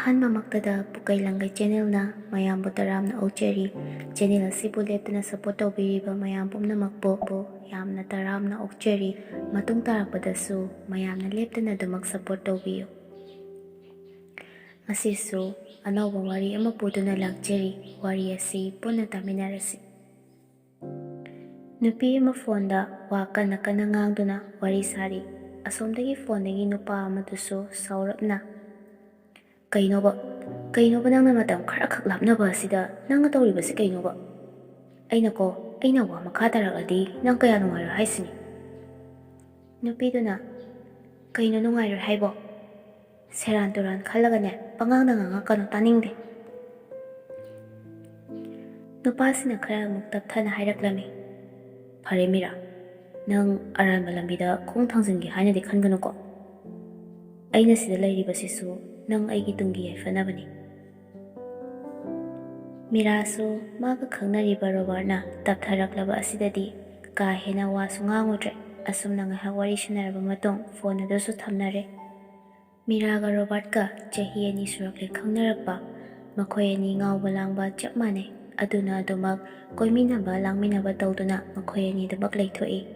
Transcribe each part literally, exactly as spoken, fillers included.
ꯑꯍꯥꯟꯕꯃꯛꯇꯗ ꯄꯨꯀꯩ ꯂꯪꯒꯩ ꯆꯦꯅꯦꯜꯅ ꯃꯌꯥꯝꯕꯨ ꯇꯔꯥꯝꯅ ꯑꯣꯛꯆꯔꯤ꯫ ꯆꯦꯅꯦꯜ ꯑꯁꯤꯕꯨ ꯂꯦꯞꯇꯅ ꯁꯄꯣꯔꯠ ꯇꯧꯕꯤꯔꯤꯕ ꯃꯌꯥꯝ ꯄꯨꯝꯅꯃꯛꯄꯨ ꯌꯥꯝꯅ ꯇꯔꯥꯝꯅ ꯑꯣꯛꯆꯔꯤ꯫ ꯃꯇꯨꯡ ꯇꯥꯔꯛꯄꯗꯁꯨ ꯃꯌꯥꯝꯅ ꯂꯦꯞꯇꯅ ꯑꯗꯨꯃꯛ ꯁꯄꯣꯔꯠ ꯇꯧꯕꯤꯌꯨ꯫ ꯉꯁꯤꯁꯨ ꯑꯅꯧꯕ ꯋꯥꯔꯤ ꯑꯃ ꯄꯨꯗꯨꯅ ꯂꯥꯛꯆꯔꯤ꯫ ꯋꯥꯔꯤ ꯑꯁꯤ ꯄꯨꯟꯅ ꯇꯥꯃꯤꯟꯅꯔꯁꯤ꯫ ꯅꯨꯄꯤ ꯑꯃ ꯐꯣꯟꯗ ꯋꯥ ꯀꯟꯅ ꯀꯟꯅ ꯉꯥꯡꯗꯨꯅ ꯋꯥꯔꯤ ꯁꯥꯔꯤ꯫ ꯑꯁꯣꯝꯗꯒꯤ ꯐꯣꯟꯗꯒꯤ ꯅꯨꯄꯥ ꯑꯃꯗꯨꯁꯨ ꯁꯥꯎꯔꯞꯅ, "ꯀꯩꯅꯣꯕ? ꯀꯩꯅꯣꯕ ꯅꯪꯅ ꯃꯇꯝ ꯈꯔꯈꯛ ꯂꯥꯞꯅꯕ ꯑꯁꯤꯗ ꯅꯪꯅ ꯇꯧꯔꯤꯕꯁꯤ ꯀꯩꯅꯣꯕ? ꯑꯩꯅꯀꯣ, ꯑꯩꯅ ꯋꯥ ꯃꯈꯥ ꯇꯥꯔꯛꯂꯗꯤ ꯅꯪ ꯀꯌꯥ ꯅꯨꯡꯉꯥꯏꯔꯣꯏ ꯍꯥꯏꯁꯤꯅꯤ?" ꯅꯨꯄꯤꯗꯨꯅ, "ꯀꯩꯅꯣ ꯅꯨꯡꯉꯥꯏꯔꯣꯏ ꯍꯥꯏꯕꯣ? ꯁꯦꯔꯥꯟ ꯇꯨꯔꯥꯟ ꯈꯜꯂꯒꯅꯦ, ꯄꯉꯥꯡꯗ ꯉꯥꯡꯉꯛꯀꯅꯨ, ꯇꯥꯅꯤꯡꯗꯦ꯫" ꯅꯨꯄꯥꯁꯤꯅ ꯈꯔ ꯑꯃꯨꯛ ꯇꯞꯊꯅ ꯍꯥꯏꯔꯛꯂꯝꯃꯤ, "ꯐꯔꯦ ꯃꯤꯔꯥ, ꯅꯪ ꯑꯔꯥꯟꯕ ꯂꯝꯕꯤꯗ ꯈꯣꯡ ꯊꯥꯡꯖꯤꯟꯒꯦ ꯍꯥꯏꯅꯗꯤ ꯈꯟꯒꯅꯨꯀꯣ꯫ ꯑꯩꯅ ꯁꯤꯗ ꯂꯩꯔꯤꯕꯁꯤꯁꯨ ꯅꯪ ꯑꯩꯒꯤ ꯇꯨꯡꯒꯤ ꯌꯥꯏꯐꯅꯕꯅꯤ꯫" ꯃꯤꯔꯥꯁꯨ ꯃꯥꯒ ꯈꯪꯅꯔꯤꯕ ꯔꯣꯕꯥꯔꯠꯅ ꯇꯞꯊꯔꯛꯂꯕ ꯑꯁꯤꯗꯗꯤ ꯀꯥ ꯍꯦꯟꯅ ꯋꯥꯁꯨ ꯉꯥꯡꯉꯨꯗ꯭ꯔꯦ꯫ ꯑꯁꯨꯝꯅ ꯉꯥꯏꯍꯥꯛ ꯋꯥꯔꯤ ꯁꯥꯟꯅꯔꯕ ꯃꯇꯨꯡ ꯐꯣꯟ ꯑꯗꯨꯁꯨ ꯊꯝꯅꯔꯦ꯫ ꯃꯤꯔꯥꯒ ꯔꯣꯕꯥꯔꯠꯀ ꯆꯍꯤ ꯑꯅꯤ ꯁꯨꯔꯛꯂꯦ ꯈꯪꯅꯔꯛꯄ꯫ ꯃꯈꯣꯏ ꯑꯅꯤ ꯉꯥꯎꯕ ꯂꯥꯡꯕ ꯆꯞ ꯃꯥꯟꯅꯩ꯫ ꯑꯗꯨꯅ ꯑꯗꯨꯃꯛ ꯀꯣꯏꯃꯤꯟꯅꯕ ꯂꯥꯡꯃꯤꯟꯅꯕ ꯇꯧꯗꯨꯅ ꯃꯈꯣꯏ ꯑꯅꯤꯗꯃꯛ ꯂꯩꯊꯣꯛꯏ꯫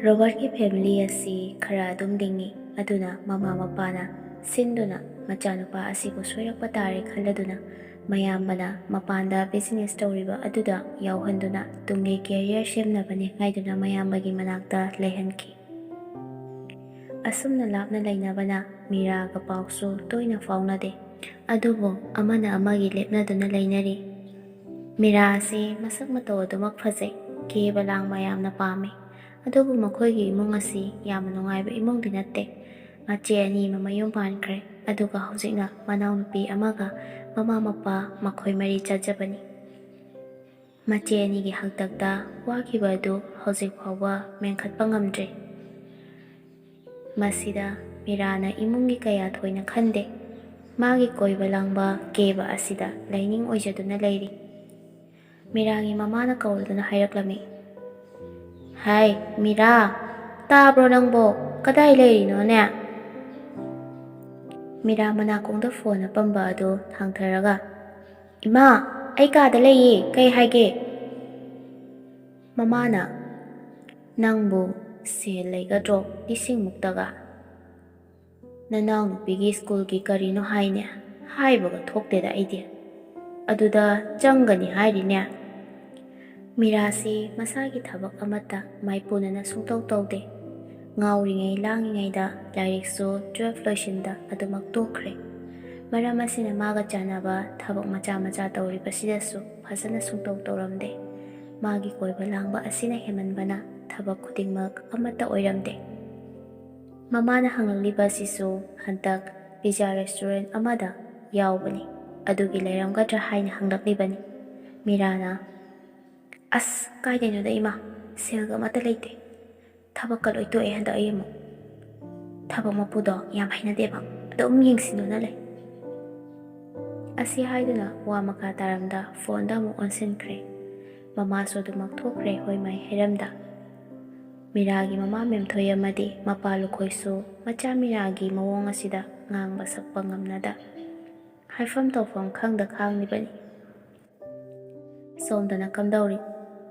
ꯔꯣꯕꯥꯔꯠꯀꯤ ꯐꯦꯃꯤꯂꯤ ꯑꯁꯤ ꯈꯔ ꯑꯗꯨꯝ ꯂꯤꯡꯏ꯫ ꯑꯗꯨꯅ ꯃꯃꯥ ꯃꯄꯥꯅ ꯁꯤꯟꯗꯨꯅ ꯃꯆꯥꯅꯨꯄꯥ ꯑꯁꯤꯕꯨ ꯁꯣꯏꯔꯛꯄ ꯇꯥꯔꯦ ꯈꯜꯂꯗꯨꯅ ꯃꯌꯥꯝꯕꯅ ꯃꯄꯥꯟꯗ ꯕꯤꯖꯤꯅꯦꯁ ꯇꯧꯔꯤꯕ ꯑꯗꯨꯗ ꯌꯥꯎꯍꯟꯗꯨꯅ ꯇꯨꯡꯒꯤ ꯀꯦꯔꯤꯌꯔ ꯁꯦꯝꯅꯕꯅꯤ ꯍꯥꯏꯗꯨꯅ ꯃꯌꯥꯝꯕꯒꯤ ꯃꯅꯥꯛꯇ ꯂꯩꯍꯟꯈꯤ꯫ ꯑꯁꯨꯝꯅ ꯂꯥꯞꯅ ꯂꯩꯅꯕꯅ ꯃꯤꯔꯥꯒ ꯄꯥꯎꯁꯨ ꯇꯣꯏꯅ ꯐꯥꯎꯅꯗꯦ꯫ ꯑꯗꯨꯕꯨ ꯑꯃꯅ ꯑꯃꯒꯤ ꯂꯦꯞꯅꯗꯨꯅ ꯂꯩꯅꯔꯤ꯫ ꯃꯤꯔꯥ ꯑꯁꯤ ꯃꯁꯛ ꯃꯇꯧ ꯑꯗꯨꯃꯛ ꯐꯖꯩ, ꯀꯦꯕ ꯂꯥꯡꯕ ꯌꯥꯝꯅ ꯄꯥꯝꯃꯤ꯫ ꯑꯗꯨꯕꯨ ꯃꯈꯣꯏꯒꯤ ꯏꯃꯨꯡ ꯑꯁꯤ ꯌꯥꯝꯅ ꯅꯨꯡꯉꯥꯏꯕ ꯏꯃꯨꯡꯗꯤ ꯅꯠꯇꯦ꯫ ꯃꯆꯦ ꯑꯅꯤ ꯑꯃ ꯃꯌꯨꯝ ꯄꯥꯟꯈ꯭ꯔꯦ, ꯑꯗꯨꯒ ꯍꯧꯖꯤꯛꯅ ꯃꯅꯥꯎꯅꯨꯄꯤ ꯑꯃꯒ ꯃꯃꯥ ꯃꯄꯥ ꯃꯈꯣꯏ ꯃꯔꯤ ꯆꯥꯖꯕꯅꯤ꯫ ꯃꯆꯦ ꯑꯅꯤꯒꯤ ꯍꯥꯛꯇꯛꯇ ꯋꯥꯈꯤꯕ ꯑꯗꯨ ꯍꯧꯖꯤꯛ ꯐꯥꯎꯕ ꯃꯦꯟꯈꯠꯄ ꯉꯝꯗ꯭ꯔꯤ꯫ ꯃꯁꯤꯗ ꯃꯤꯔꯥꯅ ꯏꯃꯨꯡꯒꯤ ꯀꯌꯥ ꯊꯣꯏꯅ ꯈꯟꯗꯦ꯫ ꯃꯥꯒꯤ ꯀꯣꯏꯕ ꯂꯥꯡꯕ, ꯀꯦꯕ ꯑꯁꯤꯗ ꯂꯥꯏꯅꯤꯡ ꯑꯣꯏꯖꯗꯨꯅ ꯂꯩꯔꯤ꯫ ꯃꯤꯔꯥꯒꯤ ꯃꯃꯥꯅ ꯀꯧꯔꯗꯨꯅ ꯍꯥꯏꯔꯛꯂꯝꯃꯤ, "ꯍꯥꯏ, ꯃꯤꯔꯥ, ꯇꯥꯕ꯭ꯔꯣ ꯅꯪꯕꯣ? ꯀꯗꯥꯏ ꯂꯩꯔꯤꯅꯣꯅꯦ?" ꯃꯤꯔꯥ ꯃꯅꯥꯀꯣꯡꯗ ꯐꯣꯟ ꯑꯄꯝꯕ ꯑꯗꯨ ꯊꯥꯡꯊꯔꯒ, "ꯏꯃꯥ, ꯑꯩ ꯀꯥꯗ ꯂꯩꯌꯦ, ꯀꯩ ꯍꯥꯏꯒꯦ?" ꯃꯃꯥꯅ, "ꯅꯪꯕꯨ ꯁꯦꯜ ꯂꯩꯒꯗ꯭ꯔꯣ, ꯂꯤꯁꯤꯡ ꯃꯨꯛꯇꯒ?" "ꯅꯅꯥꯎꯅꯨꯄꯤꯒꯤ ꯁ꯭ꯀꯨꯜꯒꯤ ꯀꯔꯤꯅꯣ ꯍꯥꯏꯅꯦ? ꯍꯥꯏꯕꯒ ꯊꯣꯛꯇꯦꯗ ꯑꯩꯗꯤ꯫ ꯑꯗꯨꯗ ꯆꯪꯒꯅꯤ ꯍꯥꯏꯔꯤꯅꯦ?" ꯃꯤꯔꯥꯁꯤ ꯃꯁꯥꯒꯤ ꯊꯕꯛ ꯑꯃꯠꯇ ꯃꯥꯏꯄꯨꯅꯅ ꯁꯨꯡꯇꯧ ꯇꯧꯗꯦ꯫ ꯉꯥꯎꯔꯤꯉꯩ ꯂꯥꯡꯉꯤꯉꯩꯗ ꯂꯥꯏꯔꯤꯛꯁꯨ ꯇꯨꯋꯦꯜꯐ ꯂꯣꯏꯁꯤꯟꯗ ꯑꯗꯨꯃꯛ ꯇꯣꯛꯈ꯭ꯔꯦ꯫ ꯃꯔꯝ ꯑꯁꯤꯅ ꯃꯥꯒ ꯆꯥꯟꯅꯕ ꯊꯕꯛ ꯃꯆꯥ ꯃꯆꯥ ꯇꯧꯔꯤꯕꯁꯤꯗꯁꯨ ꯐꯖꯅ ꯁꯨꯡꯇꯧ ꯇꯧꯔꯝꯗꯦ꯫ ꯃꯥꯒꯤ ꯀꯣꯏꯕ ꯂꯥꯡꯕ ꯑꯁꯤꯅ ꯍꯦꯟꯃꯟꯕꯅ ꯊꯕꯛ ꯈꯨꯗꯤꯡꯃꯛ ꯑꯃꯠꯇ ꯑꯣꯏꯔꯝꯗꯦ꯫ ꯃꯃꯥꯅ ꯍꯪꯂꯛꯂꯤꯕ ꯑꯁꯤꯁꯨ ꯍꯟꯗꯛ ꯄꯤꯖꯥ ꯔꯦꯁꯇꯨꯔꯦꯟ ꯑꯃꯗ ꯌꯥꯎꯕꯅꯤ, ꯑꯗꯨꯒꯤ ꯂꯩꯔꯝꯒꯗ꯭ꯔꯥ ꯍꯥꯏꯅ ꯍꯪꯂꯛꯂꯤꯕꯅꯤ꯫ ꯃꯤꯔꯥꯅ, "ꯑꯁ, ꯀꯥꯏꯗꯩꯅꯣꯗ ꯏꯃꯥ, ꯁꯦꯜꯒ ꯑꯃꯠꯇ ꯂꯩꯇꯦ꯫ ꯊꯕꯛꯀ ꯂꯣꯏ ꯇꯣꯛꯑꯦ ꯍꯟꯗꯛ ꯑꯩ ꯑꯃꯨꯛ꯫ ꯊꯕꯛ ꯃꯄꯨꯗꯣ ꯌꯥꯝ ꯍꯩꯅꯗꯦꯕ, ꯑꯗꯨꯝ ꯌꯦꯡꯁꯤꯟꯗꯨꯅ ꯂꯩ"꯫ ꯑꯁꯤ ꯍꯥꯏꯗꯨꯅ ꯋꯥ ꯃꯈꯥ ꯇꯥꯔꯝꯗ ꯐꯣꯟꯗ ꯑꯃꯨꯛ ꯑꯣꯟꯁꯤꯟꯈ꯭ꯔꯦ꯫ ꯃꯃꯥꯁꯨ ꯑꯗꯨꯃꯛ ꯊꯣꯛꯈ꯭ꯔꯦ ꯍꯣꯏ ꯃꯥꯏ ꯍꯩꯔꯝꯗ꯫ ꯃꯤꯔꯥꯒꯤ ꯃꯃꯥ ꯃꯦꯝꯊꯣꯏ ꯑꯃꯗꯤ ꯃꯄꯥ ꯂꯨꯈꯣꯏꯁꯨ ꯃꯆꯥ ꯃꯤꯔꯥꯒꯤ ꯃꯑꯣꯡ ꯑꯁꯤꯗ ꯉꯥꯡꯕ ꯁꯛꯄ ꯉꯝꯅꯗ ꯍꯥꯏꯐꯝ ꯇꯧꯐꯝ ꯈꯪꯗ ꯈꯥꯡꯂꯤꯕꯅꯤ꯫ ꯁꯣꯝꯗꯅ ꯀꯝꯗꯧꯔꯤ?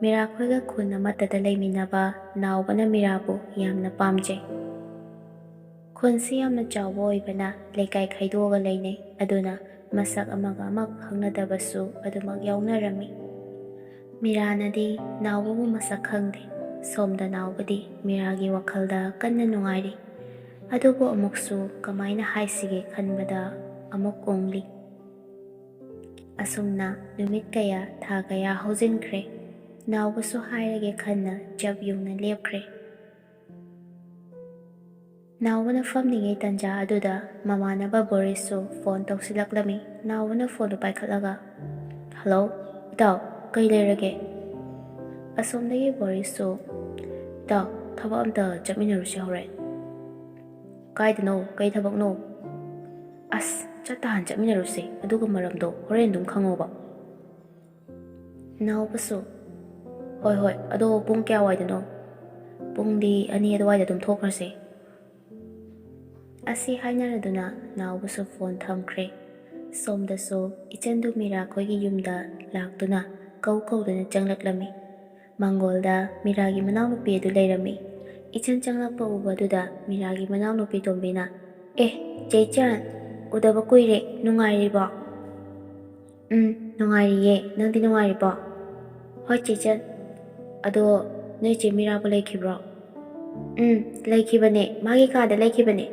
ꯃꯤꯔꯥꯈꯣꯏꯒ ꯈꯨꯟ ꯑꯃꯠꯇꯗ ꯂꯩꯃꯤꯟꯅꯕ ꯅꯥꯎꯕꯅ ꯃꯤꯔꯥꯕꯨ ꯌꯥꯝꯅ ꯄꯥꯝꯖꯩ꯫ ꯈꯨꯟꯁꯤ ꯌꯥꯝꯅ ꯆꯥꯎꯕ ꯑꯣꯏꯕꯅ ꯂꯩꯀꯥꯏ ꯈꯥꯏꯗꯣꯛꯑꯒ ꯂꯩꯅꯩ, ꯑꯗꯨꯅ ꯃꯁꯛ ꯑꯃꯒ ꯑꯃꯒ ꯈꯪꯅꯗꯕꯁꯨ ꯑꯗꯨꯃꯛ ꯌꯥꯎꯅꯔꯝꯃꯤ꯫ ꯃꯤꯔꯥꯅꯗꯤ ꯅꯥꯎꯕꯕꯨ ꯃꯁꯛ ꯈꯪꯗꯦ꯫ ꯁꯣꯝꯗ ꯅꯥꯎꯕꯗꯤ ꯃꯤꯔꯥꯒꯤ ꯋꯥꯈꯜꯗ ꯀꯟꯅ ꯅꯨꯡꯉꯥꯏꯔꯤ꯫ ꯑꯗꯨꯕꯨ ꯑꯃꯨꯛꯁꯨ ꯀꯃꯥꯏꯅ ꯍꯥꯏꯁꯤꯒꯦ ꯈꯟꯕꯗ ꯑꯃꯨꯛ ꯎꯪꯂꯤ꯫ ꯑꯁꯨꯝꯅ ꯅꯨꯃꯤꯠ ꯀꯌꯥ, ꯊꯥ ꯀꯌꯥ ꯍꯧꯖꯤꯟꯈ꯭ꯔꯦ꯫ ꯅꯥꯎꯕꯁꯨ ꯍꯥꯏꯔꯒꯦ ꯈꯟꯅ ꯆꯞ ꯌꯨꯡꯅ ꯂꯦꯞꯈ꯭ꯔꯦ꯫ ꯅꯥꯎꯕꯅ ꯐꯝꯂꯤꯉꯩ ꯇꯟꯖꯥ ꯑꯗꯨꯗ ꯃꯃꯥꯟꯅꯕ ꯕꯣꯔꯤꯁꯁꯨ ꯐꯣꯟ ꯇꯧꯁꯤꯜꯂꯛꯂꯝꯃꯤ꯫ ꯅꯥꯎꯕꯅ ꯐꯣꯟꯗꯨ ꯄꯥꯏꯈꯠꯂꯒ, "ꯍꯜꯂꯣ, ꯏꯇꯥꯎ, ꯀꯩ ꯂꯩꯔꯒꯦ?" ꯑꯁꯣꯝꯗꯒꯤ ꯕꯣꯔꯤꯁꯁꯨ, "ꯏꯇꯥꯎ, ꯊꯕꯛ ꯑꯝꯇ ꯆꯠꯃꯤꯟꯅꯔꯨꯁꯤ ꯍꯣꯔꯦꯟ"꯫ "ꯀꯥꯏꯗꯅꯣ? ꯀꯩ ꯊꯕꯛꯅꯣ?" "ꯑꯁ, ꯆꯠꯇ ꯍꯥꯟ ꯆꯠꯃꯤꯟꯅꯔꯨꯁꯦ, ꯑꯗꯨꯒ ꯃꯔꯝꯗꯣ ꯍꯣꯔꯦꯟ ꯑꯗꯨꯝ ꯈꯪꯉꯣꯕ"꯫ ꯅꯥꯎꯕꯁꯨ, "ꯍꯣꯏ, ꯍꯣꯏ, ꯑꯗꯣ ꯄꯨꯡ ꯀꯌꯥꯋꯥꯏꯗꯅꯣ?" "ꯄꯨꯡꯗꯤ ꯑꯅꯤ ꯑꯗꯨꯋꯥꯏꯗ ꯑꯗꯨꯝ ꯊꯣꯛꯈ꯭ꯔꯁꯦ"꯫ ꯑꯁꯤ ꯍꯥꯏꯅꯔꯗꯨꯅ ꯅꯥꯎꯕꯁꯨ ꯐꯣꯟ ꯊꯝꯈ꯭ꯔꯦ꯫ ꯁꯣꯝꯗꯁꯨ ꯏꯆꯟꯗꯨ ꯃꯤꯔꯥ ꯈꯣꯏꯒꯤ ꯌꯨꯝꯗ ꯂꯥꯛꯇꯨꯅ ꯀꯧ ꯀꯧꯗꯨꯅ ꯆꯪꯂꯛꯂꯝꯃꯤ꯫ ꯃꯥꯡꯒꯣꯜꯗ ꯃꯤꯔꯥꯒꯤ ꯃꯅꯥꯎꯅꯨꯄꯤ ꯑꯗꯨ ꯂꯩꯔꯝꯃꯤ꯫ ꯏꯆꯟ ꯆꯪꯂꯛꯄ ꯎꯕꯗꯨꯗ ꯃꯤꯔꯥꯒꯤ ꯃꯅꯥꯎꯅꯨꯄꯤ ꯇꯣꯝꯕꯤꯅ, "ꯑꯦ, ꯆꯦ ꯏꯆꯟ, ꯎꯗꯕ ꯀꯨꯏꯔꯦ, ꯅꯨꯡꯉꯥꯏꯔꯤꯕꯣ?" "ꯎꯝ, ꯅꯨꯡꯉꯥꯏꯔꯤꯌꯦ, ꯅꯪꯗꯤ ꯅꯨꯡꯉꯥꯏꯔꯤꯕꯣ?" "ꯍꯣꯏ ꯆꯦ ꯏꯆꯟ, ꯑꯗꯣ ꯅꯣꯏ ꯆꯦ ꯃꯤꯔꯥꯕꯨ ꯂꯩꯈꯤꯕ꯭ꯔꯣ?" "ꯎꯝ, ꯂꯩꯈꯤꯕꯅꯦ, ꯃꯥꯒꯤ ꯀꯥꯗ ꯂꯩꯈꯤꯕꯅꯦ꯫"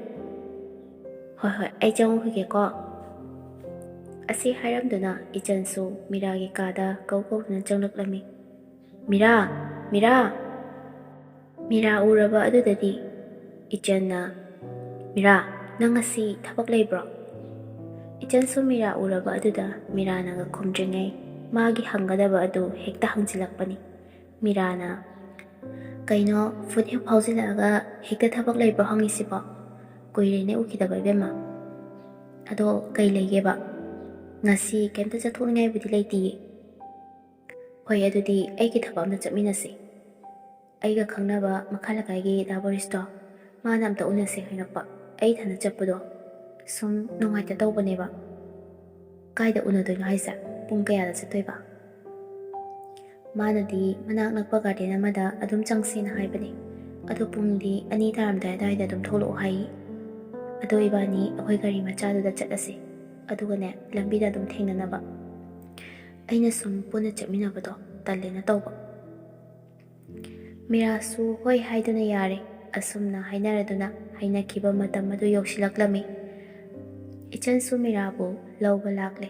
"ꯍꯣꯏ ꯍꯣꯏ, ꯑꯩ ꯆꯪꯉꯨꯈꯤꯒꯦꯀꯣ꯫" ꯑꯁꯤ ꯍꯥꯏꯔꯝꯗꯨꯅ ꯏꯆꯟꯁꯨ ꯃꯤꯔꯥꯒꯤ ꯀꯥꯗ ꯀꯧ ꯀꯧꯗꯨꯅ ꯆꯪꯂꯛꯂꯝꯃꯤ꯫ "ꯃꯤꯔꯥ! ꯃꯤꯔꯥ!" ꯃꯤꯔꯥ ꯎꯔꯕ ꯑꯗꯨꯗꯗꯤ ꯏꯆꯟꯅ, "ꯃꯤꯔꯥ, ꯅꯪ ꯉꯁꯤ ꯊꯕꯛ ꯂꯩꯕ꯭ꯔꯣ?" ꯏꯆꯟꯁꯨ ꯃꯤꯔꯥ ꯎꯔꯕ ꯑꯗꯨꯗ ꯃꯤꯔꯥꯅꯒ ꯈꯨꯝꯗ꯭ꯔꯤꯉꯩ ꯃꯥꯒꯤ ꯍꯪꯒꯗꯕ ꯑꯗꯨ ꯍꯦꯛꯇ ꯍꯪꯖꯤꯜꯂꯛꯄꯅꯤ꯫ ꯃꯤꯔꯥꯅ, "ꯀꯩꯅꯣ, ꯐꯨꯠ ꯍꯦꯛ ꯐꯥꯎꯖꯤꯜꯂꯛꯑꯒ ꯍꯦꯛꯇ ꯊꯕꯛ ꯂꯩꯕ꯭ꯔꯣ ꯍꯪꯉꯤꯁꯤꯕꯣ? ꯀꯨꯏꯔꯦꯅꯦ ꯎꯈꯤꯗꯕ, ꯏꯕꯦꯝꯃ꯫ ꯑꯗꯣ ꯀꯩ ꯂꯩꯒꯦꯕ? ꯉꯁꯤ ꯀꯩꯝꯇ ꯆꯠꯊꯣꯛꯅꯤꯡꯉꯥꯏꯕꯨꯗꯤ ꯂꯩꯇꯤꯌꯦ꯫" "ꯍꯣꯏ, ꯑꯗꯨꯗꯤ ꯑꯩꯒꯤ ꯊꯕꯛ ꯑꯝꯗ ꯆꯠꯃꯤꯟꯅꯁꯤ꯫ ꯑꯩꯒ ꯈꯪꯅꯕ ꯃꯈꯥ ꯂꯩꯀꯥꯏꯒꯤ ꯗꯥ ꯕꯣꯔꯤꯁꯇꯣ, ꯃꯥꯅ ꯑꯝꯇ ꯎꯅꯁꯦ ꯍꯥꯏꯔꯛꯄ꯫ ꯑꯩ ꯏꯊꯟꯗ ꯆꯠꯄꯗꯣ ꯁꯨꯝ ꯅꯨꯡꯉꯥꯏꯇ ꯇꯧꯕꯅꯦꯕ꯫" "ꯀꯥꯏꯗ ꯎꯅꯗꯣꯏꯅꯣ ꯍꯥꯏꯁꯦ? ꯄꯨꯡ ꯀꯌꯥꯗ ꯆꯠꯇꯣꯏꯕ?" "ꯃꯥꯅꯗꯤ ꯃꯅꯥꯛ ꯅꯛꯄ ꯒꯥꯔꯗꯦꯟ ꯑꯃꯗ ꯑꯗꯨꯝ ꯆꯪꯁꯦꯅ ꯍꯥꯏꯕꯅꯦ꯫ ꯑꯗꯣ ꯄꯨꯡꯗꯤ ꯑꯅꯤ ꯇꯥꯔꯝꯗꯥꯏ ꯑꯗꯥꯏꯗ ꯑꯗꯨꯝ ꯊꯣꯛꯂꯛꯑꯣ ꯍꯥꯏꯌꯦ꯫ ꯑꯗꯣ ꯏꯕꯥꯅꯤ ꯑꯩꯈꯣꯏ ꯒꯥꯔꯤ ꯃꯆꯥꯗꯨꯗ ꯆꯠꯂꯁꯦ꯫ ꯑꯗꯨꯒꯅꯦ, ꯂꯝꯕꯤꯗ ꯑꯗꯨꯝ ꯊꯦꯡꯅꯅꯕ꯫ ꯑꯩꯅ ꯁꯨꯝ ꯄꯨꯟꯅ ꯆꯠꯃꯤꯟꯅꯕꯗꯣ ꯇꯜꯂꯦꯅ ꯇꯧꯕ꯫" ꯃꯤꯔꯥꯁꯨ ꯍꯣꯏ ꯍꯥꯏꯗꯨꯅ ꯌꯥꯔꯦ꯫ ꯑꯁꯨꯝꯅ ꯍꯥꯏꯅꯔꯗꯨꯅ ꯍꯥꯏꯅꯈꯤꯕ ꯃꯇꯝ ꯑꯗꯨ ꯌꯧꯁꯤꯜꯂꯛꯂꯝꯃꯤ꯫ ꯏꯆꯟꯁꯨ ꯃꯤꯔꯥꯕꯨ ꯂꯧꯕ ꯂꯥꯛꯂꯦ꯫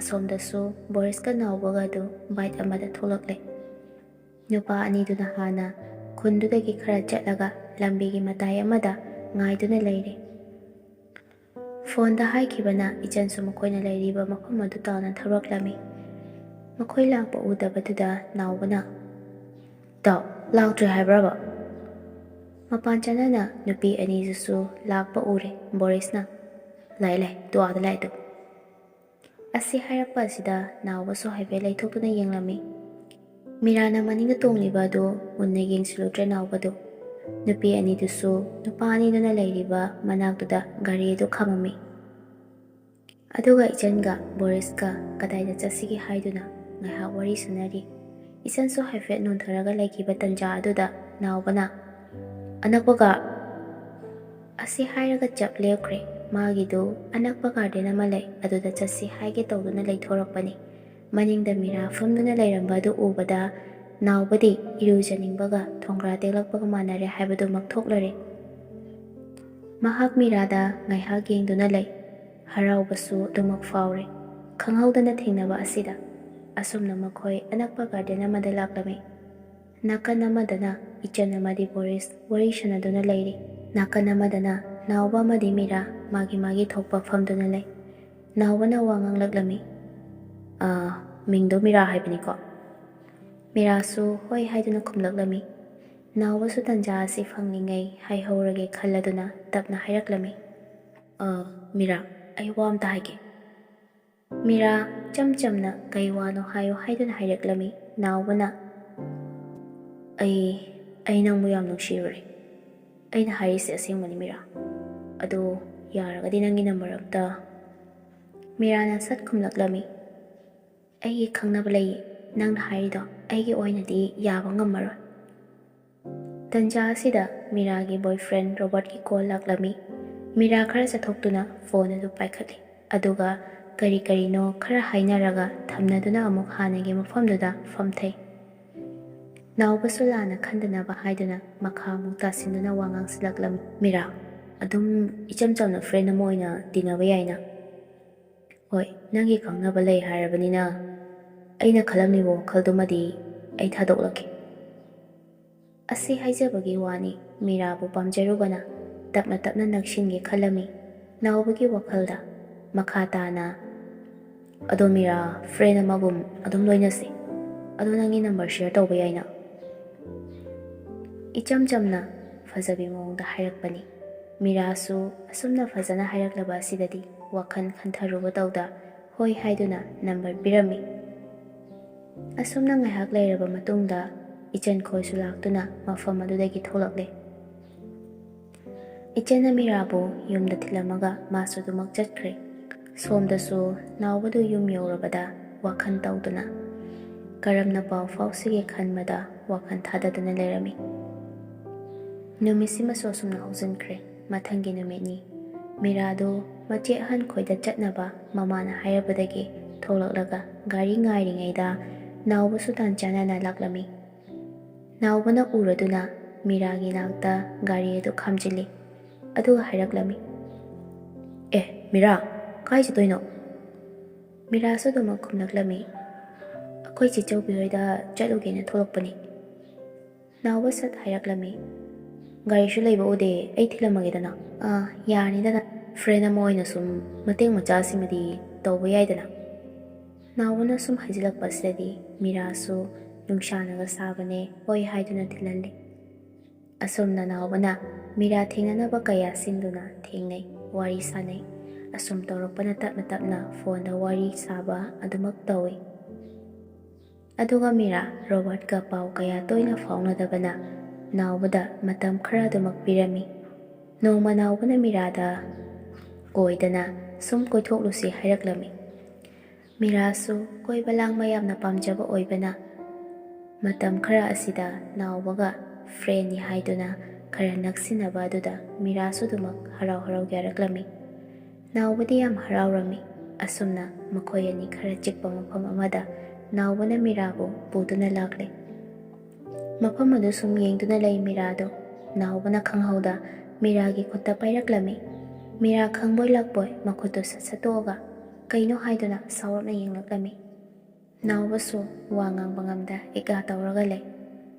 ꯑꯁꯣꯝꯗꯁꯨ ꯕꯣꯔꯤꯁꯀ ꯅꯥꯎꯕꯒ ꯑꯗꯨ ꯕꯥꯏꯛ ꯑꯃꯗ ꯊꯣꯛꯂꯛꯂꯦ꯫ ꯅꯨꯄꯥ ꯑꯅꯤꯗꯨꯅ ꯍꯥꯟꯅ ꯈꯨꯟꯗꯨꯗꯒꯤ ꯈꯔ ꯆꯠꯂꯒ ꯂꯝꯕꯤꯒꯤ ꯃꯇꯥꯏ ꯑꯃꯗ ꯉꯥꯏꯗꯨꯅ ꯂꯩꯔꯦ꯫ ꯐꯣꯟꯗ ꯍꯥꯏꯈꯤꯕꯅ ꯏꯆꯟꯁꯨ ꯃꯈꯣꯏꯅ ꯂꯩꯔꯤꯕ ꯃꯐꯝ ꯑꯗꯨ ꯇꯥꯟꯅ ꯊꯧꯔꯛꯂꯝꯃꯤ꯫ ꯃꯈꯣꯏ ꯂꯥꯛꯄ ꯎꯗꯕꯗꯨꯗ ꯅꯥꯎꯕꯅ, "ꯇꯥꯎ, ꯂꯥꯛꯇ꯭ꯔꯦ ꯍꯥꯏꯕ꯭ꯔꯕ?" ꯃꯄꯥꯟ ꯆꯠꯅꯅ ꯅꯨꯄꯤ ꯑꯅꯤꯗꯨꯁꯨ ꯂꯥꯛꯄ ꯎꯔꯦ ꯕꯣꯔꯤꯁꯅ꯫ "ꯂꯥꯛꯑꯦ, ꯂꯥꯛꯑꯦ, ꯇꯨ ꯑꯥꯗ ꯂꯥꯛꯑꯦ ꯇꯨ꯫" ꯑꯁꯤ ꯍꯥꯏꯔꯛꯄ ꯑꯁꯤꯗ ꯅꯥꯎꯕꯁꯨ ꯍꯥꯏꯐꯦꯠ ꯂꯩꯊꯣꯛꯇꯨꯅ ꯌꯦꯡꯂꯝꯃꯤ꯫ ꯃꯤꯔꯥꯅ ꯃꯅꯤꯡꯗ ꯇꯣꯡꯂꯤꯕ ꯑꯗꯨ ꯃꯨꯟꯅ ꯌꯦꯡꯁꯤꯜꯂꯨꯗ꯭ꯔꯦ ꯅꯥꯎꯕꯗꯨ꯫ ꯅꯨꯄꯤ ꯑꯅꯤꯗꯨꯁꯨ ꯅꯨꯄꯥ ꯑꯅꯤꯗꯨꯅ ꯂꯩꯔꯤꯕ ꯃꯅꯥꯛꯇꯨꯗ ꯒꯥꯔꯤ ꯑꯗꯨ ꯈꯥꯝꯃꯝꯃꯤ꯫ ꯑꯗꯨꯒ ꯏꯆꯟꯒ ꯕꯣꯔꯤꯁꯀ ꯀꯗꯥꯏꯗ ꯆꯠꯁꯤꯒꯦ ꯍꯥꯏꯗꯨꯅ ꯉꯥꯏꯍꯥꯛ ꯋꯥꯔꯤ ꯁꯥꯟꯅꯔꯤ꯫ ꯏꯆꯟꯁꯨ ꯍꯥꯏꯐꯦꯠ ꯅꯣꯟꯊꯔꯒ ꯂꯩꯈꯤꯕ ꯇꯟꯖꯥ ꯑꯗꯨꯗ ꯅꯥꯎꯕꯅ, "ꯑꯅꯛꯄꯒ" ꯑꯁꯤ ꯍꯥꯏꯔꯒ ꯆꯞ ꯂꯦꯞꯈ꯭ꯔꯦ꯫ ꯃꯥꯒꯤꯗꯨ ꯑꯅꯛꯄ ꯒꯥꯔꯗꯦꯟ ꯑꯃ ꯂꯩ, ꯑꯗꯨꯗ ꯆꯠꯁꯤ ꯍꯥꯏꯒꯦ ꯇꯧꯗꯨꯅ ꯂꯩꯊꯣꯔꯛꯄꯅꯤ꯫ ꯃꯅꯤꯡꯗ ꯃꯤꯔꯥ ꯐꯝꯗꯨꯅ ꯂꯩꯔꯝꯕ ꯑꯗꯨ ꯎꯕꯗ ꯅꯥꯎꯕꯗꯤ ꯏꯔꯨꯖꯅꯤꯡꯕꯒ ꯊꯣꯡꯒ꯭ꯔꯥ ꯇꯦꯛꯂꯛꯄꯒ ꯃꯥꯟꯅꯔꯦ ꯍꯥꯏꯕꯗꯨꯃꯛ ꯊꯣꯛꯂꯔꯦ꯫ ꯃꯍꯥꯛ ꯃꯤꯔꯥꯗ ꯉꯥꯏꯍꯥꯛ ꯌꯦꯡꯗꯨꯅ ꯂꯩ꯫ ꯍꯔꯥꯎꯕꯁꯨ ꯑꯗꯨꯃꯛ ꯐꯥꯎꯔꯦ꯫ ꯈꯪꯍꯧꯗꯅ ꯊꯦꯡꯅꯕ ꯑꯁꯤꯗ ꯑꯁꯨꯝꯅ ꯃꯈꯣꯏ ꯑꯅꯛꯄ ꯒꯥꯔꯗꯦꯟ ꯑꯃꯗ ꯂꯥꯛꯂꯝꯃꯤ꯫ ꯅꯥꯀꯟ ꯑꯃꯗꯅ ꯏꯆꯟ ꯑꯃꯗꯤ ꯕꯣꯔꯤꯁ ꯋꯥꯔꯤ ꯁꯥꯟꯅꯗꯨꯅ ꯂꯩꯔꯤ꯫ ꯅꯥꯀꯟ ꯑꯃꯗꯅ ꯅꯥꯎꯕ ꯑꯃꯗꯤ ꯃꯤꯔꯥ ꯃꯥꯒꯤ ꯃꯥꯒꯤ ꯊꯣꯛꯄ ꯐꯝꯗꯨꯅ ꯂꯩ꯫ ꯅꯥꯎꯕꯅ ꯋꯥ ꯉꯥꯡꯂꯛꯂꯝꯃꯤ, "ꯑꯥ, ꯃꯤꯡꯗꯣ ꯃꯤꯔꯥ ꯍꯥꯏꯕꯅꯤꯀꯣ?" ꯃꯤꯔꯥꯁꯨ ꯍꯣꯏ ꯍꯥꯏꯗꯨꯅ ꯈꯨꯝꯂꯛꯂꯝꯃꯤ꯫ ꯅꯥꯎꯕꯁꯨ ꯇꯟꯖꯥ ꯑꯁꯤ ꯐꯪꯂꯤꯉꯩ ꯍꯥꯏꯍꯧꯔꯒꯦ ꯈꯜꯂꯗꯨꯅ ꯇꯞꯅ ꯍꯥꯏꯔꯛꯂꯝꯃꯤ, "ꯑꯥ, ꯃꯤꯔꯥ, ꯑꯩ ꯋꯥ ꯑꯝꯇ ꯍꯥꯏꯒꯦ꯫" ꯃꯤꯔꯥ ꯏꯆꯝ ꯆꯝꯅ ꯀꯩ ꯋꯥꯅꯣ ꯍꯥꯏꯌꯣ ꯍꯥꯏꯗꯨꯅ ꯍꯥꯏꯔꯛꯂꯝꯃꯤ꯫ ꯅꯥꯎꯕꯅ, "ꯑꯩ, ꯑꯩ ꯅꯪꯕꯨ ꯌꯥꯝ ꯅꯨꯡꯁꯤꯔꯨꯔꯦ꯫ ꯑꯩꯅ ꯍꯥꯏꯔꯤꯁꯦ ꯑꯁꯦꯡꯕꯅꯤ ꯃꯤꯔꯥ꯫ ꯑꯗꯣ ꯌꯥꯔꯒꯗꯤ ꯅꯪꯒꯤ ꯅꯝꯕꯔ ꯑꯝꯇ꯫" ꯃꯤꯔꯥꯅ ꯁꯠ ꯈꯨꯝꯂꯛꯂꯝꯃꯤ, "ꯑꯩꯒꯤ ꯈꯪꯅꯕ ꯂꯩꯌꯦ꯫ ꯅꯪꯅ ꯍꯥꯏꯔꯤꯗꯣ ꯑꯩꯒꯤ ꯑꯣꯏꯅꯗꯤ ꯌꯥꯕ ꯉꯝꯃꯔꯣꯏ꯫" ꯇꯟꯖꯥ ꯑꯁꯤꯗ ꯃꯤꯔꯥꯒꯤ ꯕꯣꯏꯐ꯭ꯔꯦꯟ ꯔꯣꯕꯔꯠꯀꯤ ꯀꯣꯜ ꯂꯥꯛꯂꯝꯃꯤ꯫ ꯃꯤꯔꯥ ꯈꯔ ꯆꯠꯊꯣꯛꯇꯨꯅ ꯐꯣꯟ ꯑꯗꯨ ꯄꯥꯏꯈꯠꯂꯤ꯫ ꯑꯗꯨꯒ ꯀꯔꯤ ꯀꯔꯤꯅꯣ ꯈꯔ ꯍꯥꯏꯅꯔꯒ ꯊꯝꯅꯗꯨꯅ ꯑꯃꯨꯛ ꯍꯥꯟꯅꯒꯤ ꯃꯐꯝꯗꯨꯗ ꯐꯝꯊꯩ꯫ ꯅꯥꯎꯕꯁꯨ ꯂꯥꯟꯅ ꯈꯟꯗꯅꯕ ꯍꯥꯏꯗꯨꯅ ꯃꯈꯥ ꯑꯃꯨꯛ ꯇꯥꯁꯤꯟꯗꯨꯅ ꯋꯥ ꯉꯥꯡꯁꯤꯜꯂꯛꯂꯝꯃꯤ꯫ "ꯃꯤꯔꯥ, ꯑꯗꯨꯝ ꯏꯆꯝ ꯆꯝꯅ ꯐ꯭ꯔꯦꯟ ꯑꯃ ꯑꯣꯏꯅ ꯇꯤꯟꯅꯕ ꯌꯥꯏꯅ?" "ꯍꯣꯏ, ꯅꯪꯒꯤ ꯈꯪꯅꯕ ꯂꯩ ꯍꯥꯏꯔꯕꯅꯤꯅ ꯑꯩꯅ ꯈꯜꯂꯝꯂꯤꯕ ꯋꯥꯈꯜꯗꯨꯃꯗꯤ ꯑꯩ ꯊꯥꯗꯣꯛꯂꯛꯀꯦ꯫" ꯑꯁꯤ ꯍꯥꯏꯖꯕꯒꯤ ꯋꯥꯅꯤ, ꯃꯤꯔꯥꯕꯨ ꯄꯥꯝꯖꯔꯨꯕꯅ ꯇꯞꯅ ꯇꯞꯅ ꯅꯛꯁꯤꯟꯒꯦ ꯈꯜꯂꯝꯃꯤ ꯅꯥꯎꯕꯒꯤ ꯋꯥꯈꯜꯗ꯫ ꯃꯈꯥ ꯇꯥꯅ, "ꯑꯗꯣ ꯃꯤꯔꯥ, ꯐ꯭ꯔꯦꯟ ꯑꯃꯒꯨꯝ ꯑꯗꯨꯝ ꯂꯣꯏꯅꯁꯤ꯫ ꯑꯗꯣ ꯅꯪꯒꯤ ꯅꯝꯕꯔ ꯁꯤꯌꯔ ꯇꯧꯕ ꯌꯥꯏꯅ?" ꯏꯆꯝ ꯆꯝꯅ ꯐꯖꯕꯤ ꯃꯑꯣꯡꯗ ꯍꯥꯏꯔꯛꯄꯅꯤ꯫ ꯃꯤꯔꯥꯁꯨ ꯑꯁꯨꯝꯅ ꯐꯖꯅ ꯍꯥꯏꯔꯛꯂꯕ ꯑꯁꯤꯗꯗꯤ ꯋꯥꯈꯜ ꯈꯟꯊꯔꯨꯕ ꯇꯧꯗ ꯍꯣꯏ ꯍꯥꯏꯗꯨꯅ ꯅꯝꯕꯔ ꯄꯤꯔꯝꯃꯤ꯫ ꯑꯁꯨꯝꯅ ꯉꯥꯏꯍꯥꯛ ꯂꯩꯔꯕ ꯃꯇꯨꯡꯗ ꯏꯆꯟ ꯈꯣꯏꯁꯨ ꯂꯥꯛꯇꯨꯅ ꯃꯐꯝ ꯑꯗꯨꯗꯒꯤ ꯊꯣꯛꯂꯛꯂꯦ꯫ ꯏꯆꯟꯅ ꯃꯤꯔꯥꯕꯨ ꯌꯨꯝꯗ ꯊꯤꯜꯂꯝꯃꯒ ꯃꯥꯁꯨ ꯑꯗꯨꯃꯛ ꯆꯠꯈ꯭ꯔꯦ꯫ ꯁꯣꯝꯗꯁꯨ ꯅꯥꯎꯕꯗꯨ ꯌꯨꯝ ꯌꯧꯔꯕꯗ ꯋꯥꯈꯜ ꯇꯧꯗꯨꯅ ꯀꯔꯝꯅ ꯄꯥꯎ ꯐꯥꯎꯁꯤꯒꯦ ꯈꯟꯕꯗ ꯋꯥꯈꯜ ꯊꯥꯗꯗꯨꯅ ꯂꯩꯔꯝꯃꯤ꯫ ꯅꯨꯃꯤꯠꯁꯤꯃꯁꯨ ꯑꯁꯨꯝꯅ ꯍꯧꯖꯤꯟꯈ꯭ꯔꯦ꯫ ꯃꯊꯪꯒꯤ ꯅꯨꯃꯤꯠꯅꯤ꯫ ꯃꯤꯔꯥꯗꯨ ꯃꯆꯦ ꯑꯍꯟ ꯈꯣꯏꯗ ꯆꯠꯅꯕ ꯃꯃꯥꯅ ꯍꯥꯏꯔꯕꯗꯒꯤ ꯊꯣꯛꯂꯛꯂꯒ ꯒꯥꯔꯤ ꯉꯥꯏꯔꯤꯉꯩꯗ ꯅꯥꯎꯕꯁꯨ ꯇꯥꯟ ꯆꯥꯅꯅ ꯂꯥꯛꯂꯝꯃꯤ꯫ ꯅꯥꯎꯕꯅ ꯎꯔꯗꯨꯅ ꯃꯤꯔꯥꯒꯤ ꯅꯥꯛꯇ ꯒꯥꯔꯤ ꯑꯗꯨ ꯈꯥꯝꯖꯤꯜꯂꯤ꯫ ꯑꯗꯨꯒ ꯍꯥꯏꯔꯛꯂꯝꯃꯤ, "ꯑꯦ ꯃꯤꯔꯥ, ꯀꯥꯏ ꯆꯠꯇꯣꯏꯅꯣ?" ꯃꯤꯔꯥꯁꯨ ꯑꯗꯨꯃꯛ ꯈꯨꯝꯂꯛꯂꯝꯃꯤ, "ꯑꯩꯈꯣꯏ ꯆꯦ ꯆꯧꯕꯤ ꯍꯣꯏꯗ ꯆꯠꯂꯨꯒꯦꯅ ꯊꯣꯛꯂꯛꯄꯅꯤ꯫" ꯅꯥꯎꯕ ꯁꯠ ꯍꯥꯏꯔꯛꯂꯝꯃꯤ, "ꯒꯥꯔꯤꯁꯨ ꯂꯩꯕ ꯎꯗꯦ, ꯑꯩ ꯊꯤꯜꯂꯝꯃꯒꯦꯗꯅ꯫" "ꯑꯥ, ꯌꯥꯔꯅꯤꯗꯅ, ꯐ꯭ꯔꯦꯟ ꯑꯃ ꯑꯣꯏꯅ ꯁꯨꯝ ꯃꯇꯦꯡ ꯃꯆꯥꯁꯤꯃꯗꯤ ꯇꯧꯕ ꯌꯥꯏꯗꯅ꯫" ꯅꯥꯎꯕꯅ ꯁꯨꯝ ꯍꯥꯏꯖꯤꯜꯂꯛꯄꯁꯤꯗꯗꯤ ꯃꯤꯔꯥꯁꯨ ꯅꯨꯡꯁꯥꯅꯒ ꯁꯥꯕꯅꯦ ꯍꯣꯏ ꯍꯥꯏꯗꯨꯅ ꯊꯤꯜꯍꯜꯂꯤ꯫ ꯑꯁꯨꯝꯅ ꯅꯥꯎꯕꯅ ꯃꯤꯔꯥ ꯊꯦꯡꯅꯅꯕ ꯀꯌꯥ ꯁꯤꯟꯗꯨꯅ ꯊꯦꯡꯅꯩ, ꯋꯥꯔꯤ ꯁꯥꯅꯩ꯫ ꯑꯁꯨꯝ ꯇꯧꯔꯛꯄꯅ ꯇꯞꯅ ꯇꯞꯅ ꯐꯣꯟꯗ ꯋꯥꯔꯤ ꯁꯥꯕ ꯑꯗꯨꯃꯛ ꯇꯧꯏ꯫ ꯑꯗꯨꯒ ꯃꯤꯔꯥ ꯔꯣꯕꯥꯔꯠꯀ ꯄꯥꯎ ꯀꯌꯥ ꯇꯣꯏꯅ ꯐꯥꯎꯅꯗꯕꯅ ꯅꯥꯎꯕꯗ ꯃꯇꯝ ꯈꯔ ꯑꯗꯨꯃꯛ ꯄꯤꯔꯝꯃꯤ꯫ ꯅꯣꯡꯃ ꯅꯥꯎꯕꯅ ꯃꯤꯔꯥꯗ ꯀꯣꯏꯗꯅ ꯁꯨꯝ ꯀꯣꯏꯊꯣꯛꯂꯨꯁꯤ ꯍꯥꯏꯔꯛꯂꯝꯃꯤ꯫ ꯃꯤꯔꯥꯁꯨ ꯀꯣꯏꯕ ꯂꯥꯡꯕ ꯌꯥꯝꯅ ꯄꯥꯝꯖꯕ ꯑꯣꯏꯕꯅ ꯃꯇꯝ ꯈꯔ ꯑꯁꯤꯗ ꯅꯥꯎꯕꯒ ꯐ꯭ꯔꯦꯟꯅꯤ ꯍꯥꯏꯗꯨꯅ ꯈꯔ ꯅꯛꯁꯤꯟꯅꯕ ꯑꯗꯨꯗ ꯃꯤꯔꯥꯁꯨ ꯑꯗꯨꯃꯛ ꯍꯔꯥꯎ ꯍꯔꯥꯎ ꯌꯥꯔꯛꯂꯝꯃꯤ꯫ ꯅꯥꯎꯕꯗꯤ ꯌꯥꯝ ꯍꯔꯥꯎꯔꯝꯃꯤ꯫ ꯑꯁꯨꯝꯅ ꯃꯈꯣꯏ ꯑꯅꯤ ꯈꯔ ꯆꯤꯛꯄ ꯃꯐꯝ ꯑꯃꯗ ꯅꯥꯎꯕꯅ ꯃꯤꯔꯥꯕꯨ ꯄꯨꯗꯨꯅ ꯂꯥꯛꯂꯦ꯫ ꯃꯐꯝ ꯑꯗꯨ ꯁꯨꯝ ꯌꯦꯡꯗꯨꯅ ꯂꯩ ꯃꯤꯔꯥꯗꯣ꯫ ꯅꯥꯎꯕꯅ ꯈꯪꯍꯧꯗ ꯃꯤꯔꯥꯒꯤ ꯈꯨꯠꯇ ꯄꯥꯏꯔꯛꯂꯝꯃꯤ꯫ ꯃꯤꯔꯥ ꯈꯪꯕꯣꯏ ꯂꯥꯛꯄꯣꯏ ꯃꯈꯨꯠꯇꯨ ꯁꯠ ꯁꯠꯇꯣꯛꯑꯒ ꯀꯩꯅꯣ ꯍꯥꯏꯗꯨꯅ ꯁꯥꯎꯔꯞꯅ ꯌꯦꯡꯂꯛꯂꯝꯃꯤ꯫ ꯅꯥꯎꯕꯁꯨ ꯋꯥ ꯉꯥꯡꯕ ꯉꯝꯗ ꯏꯀꯥ ꯇꯧꯔꯒ ꯂꯩ꯫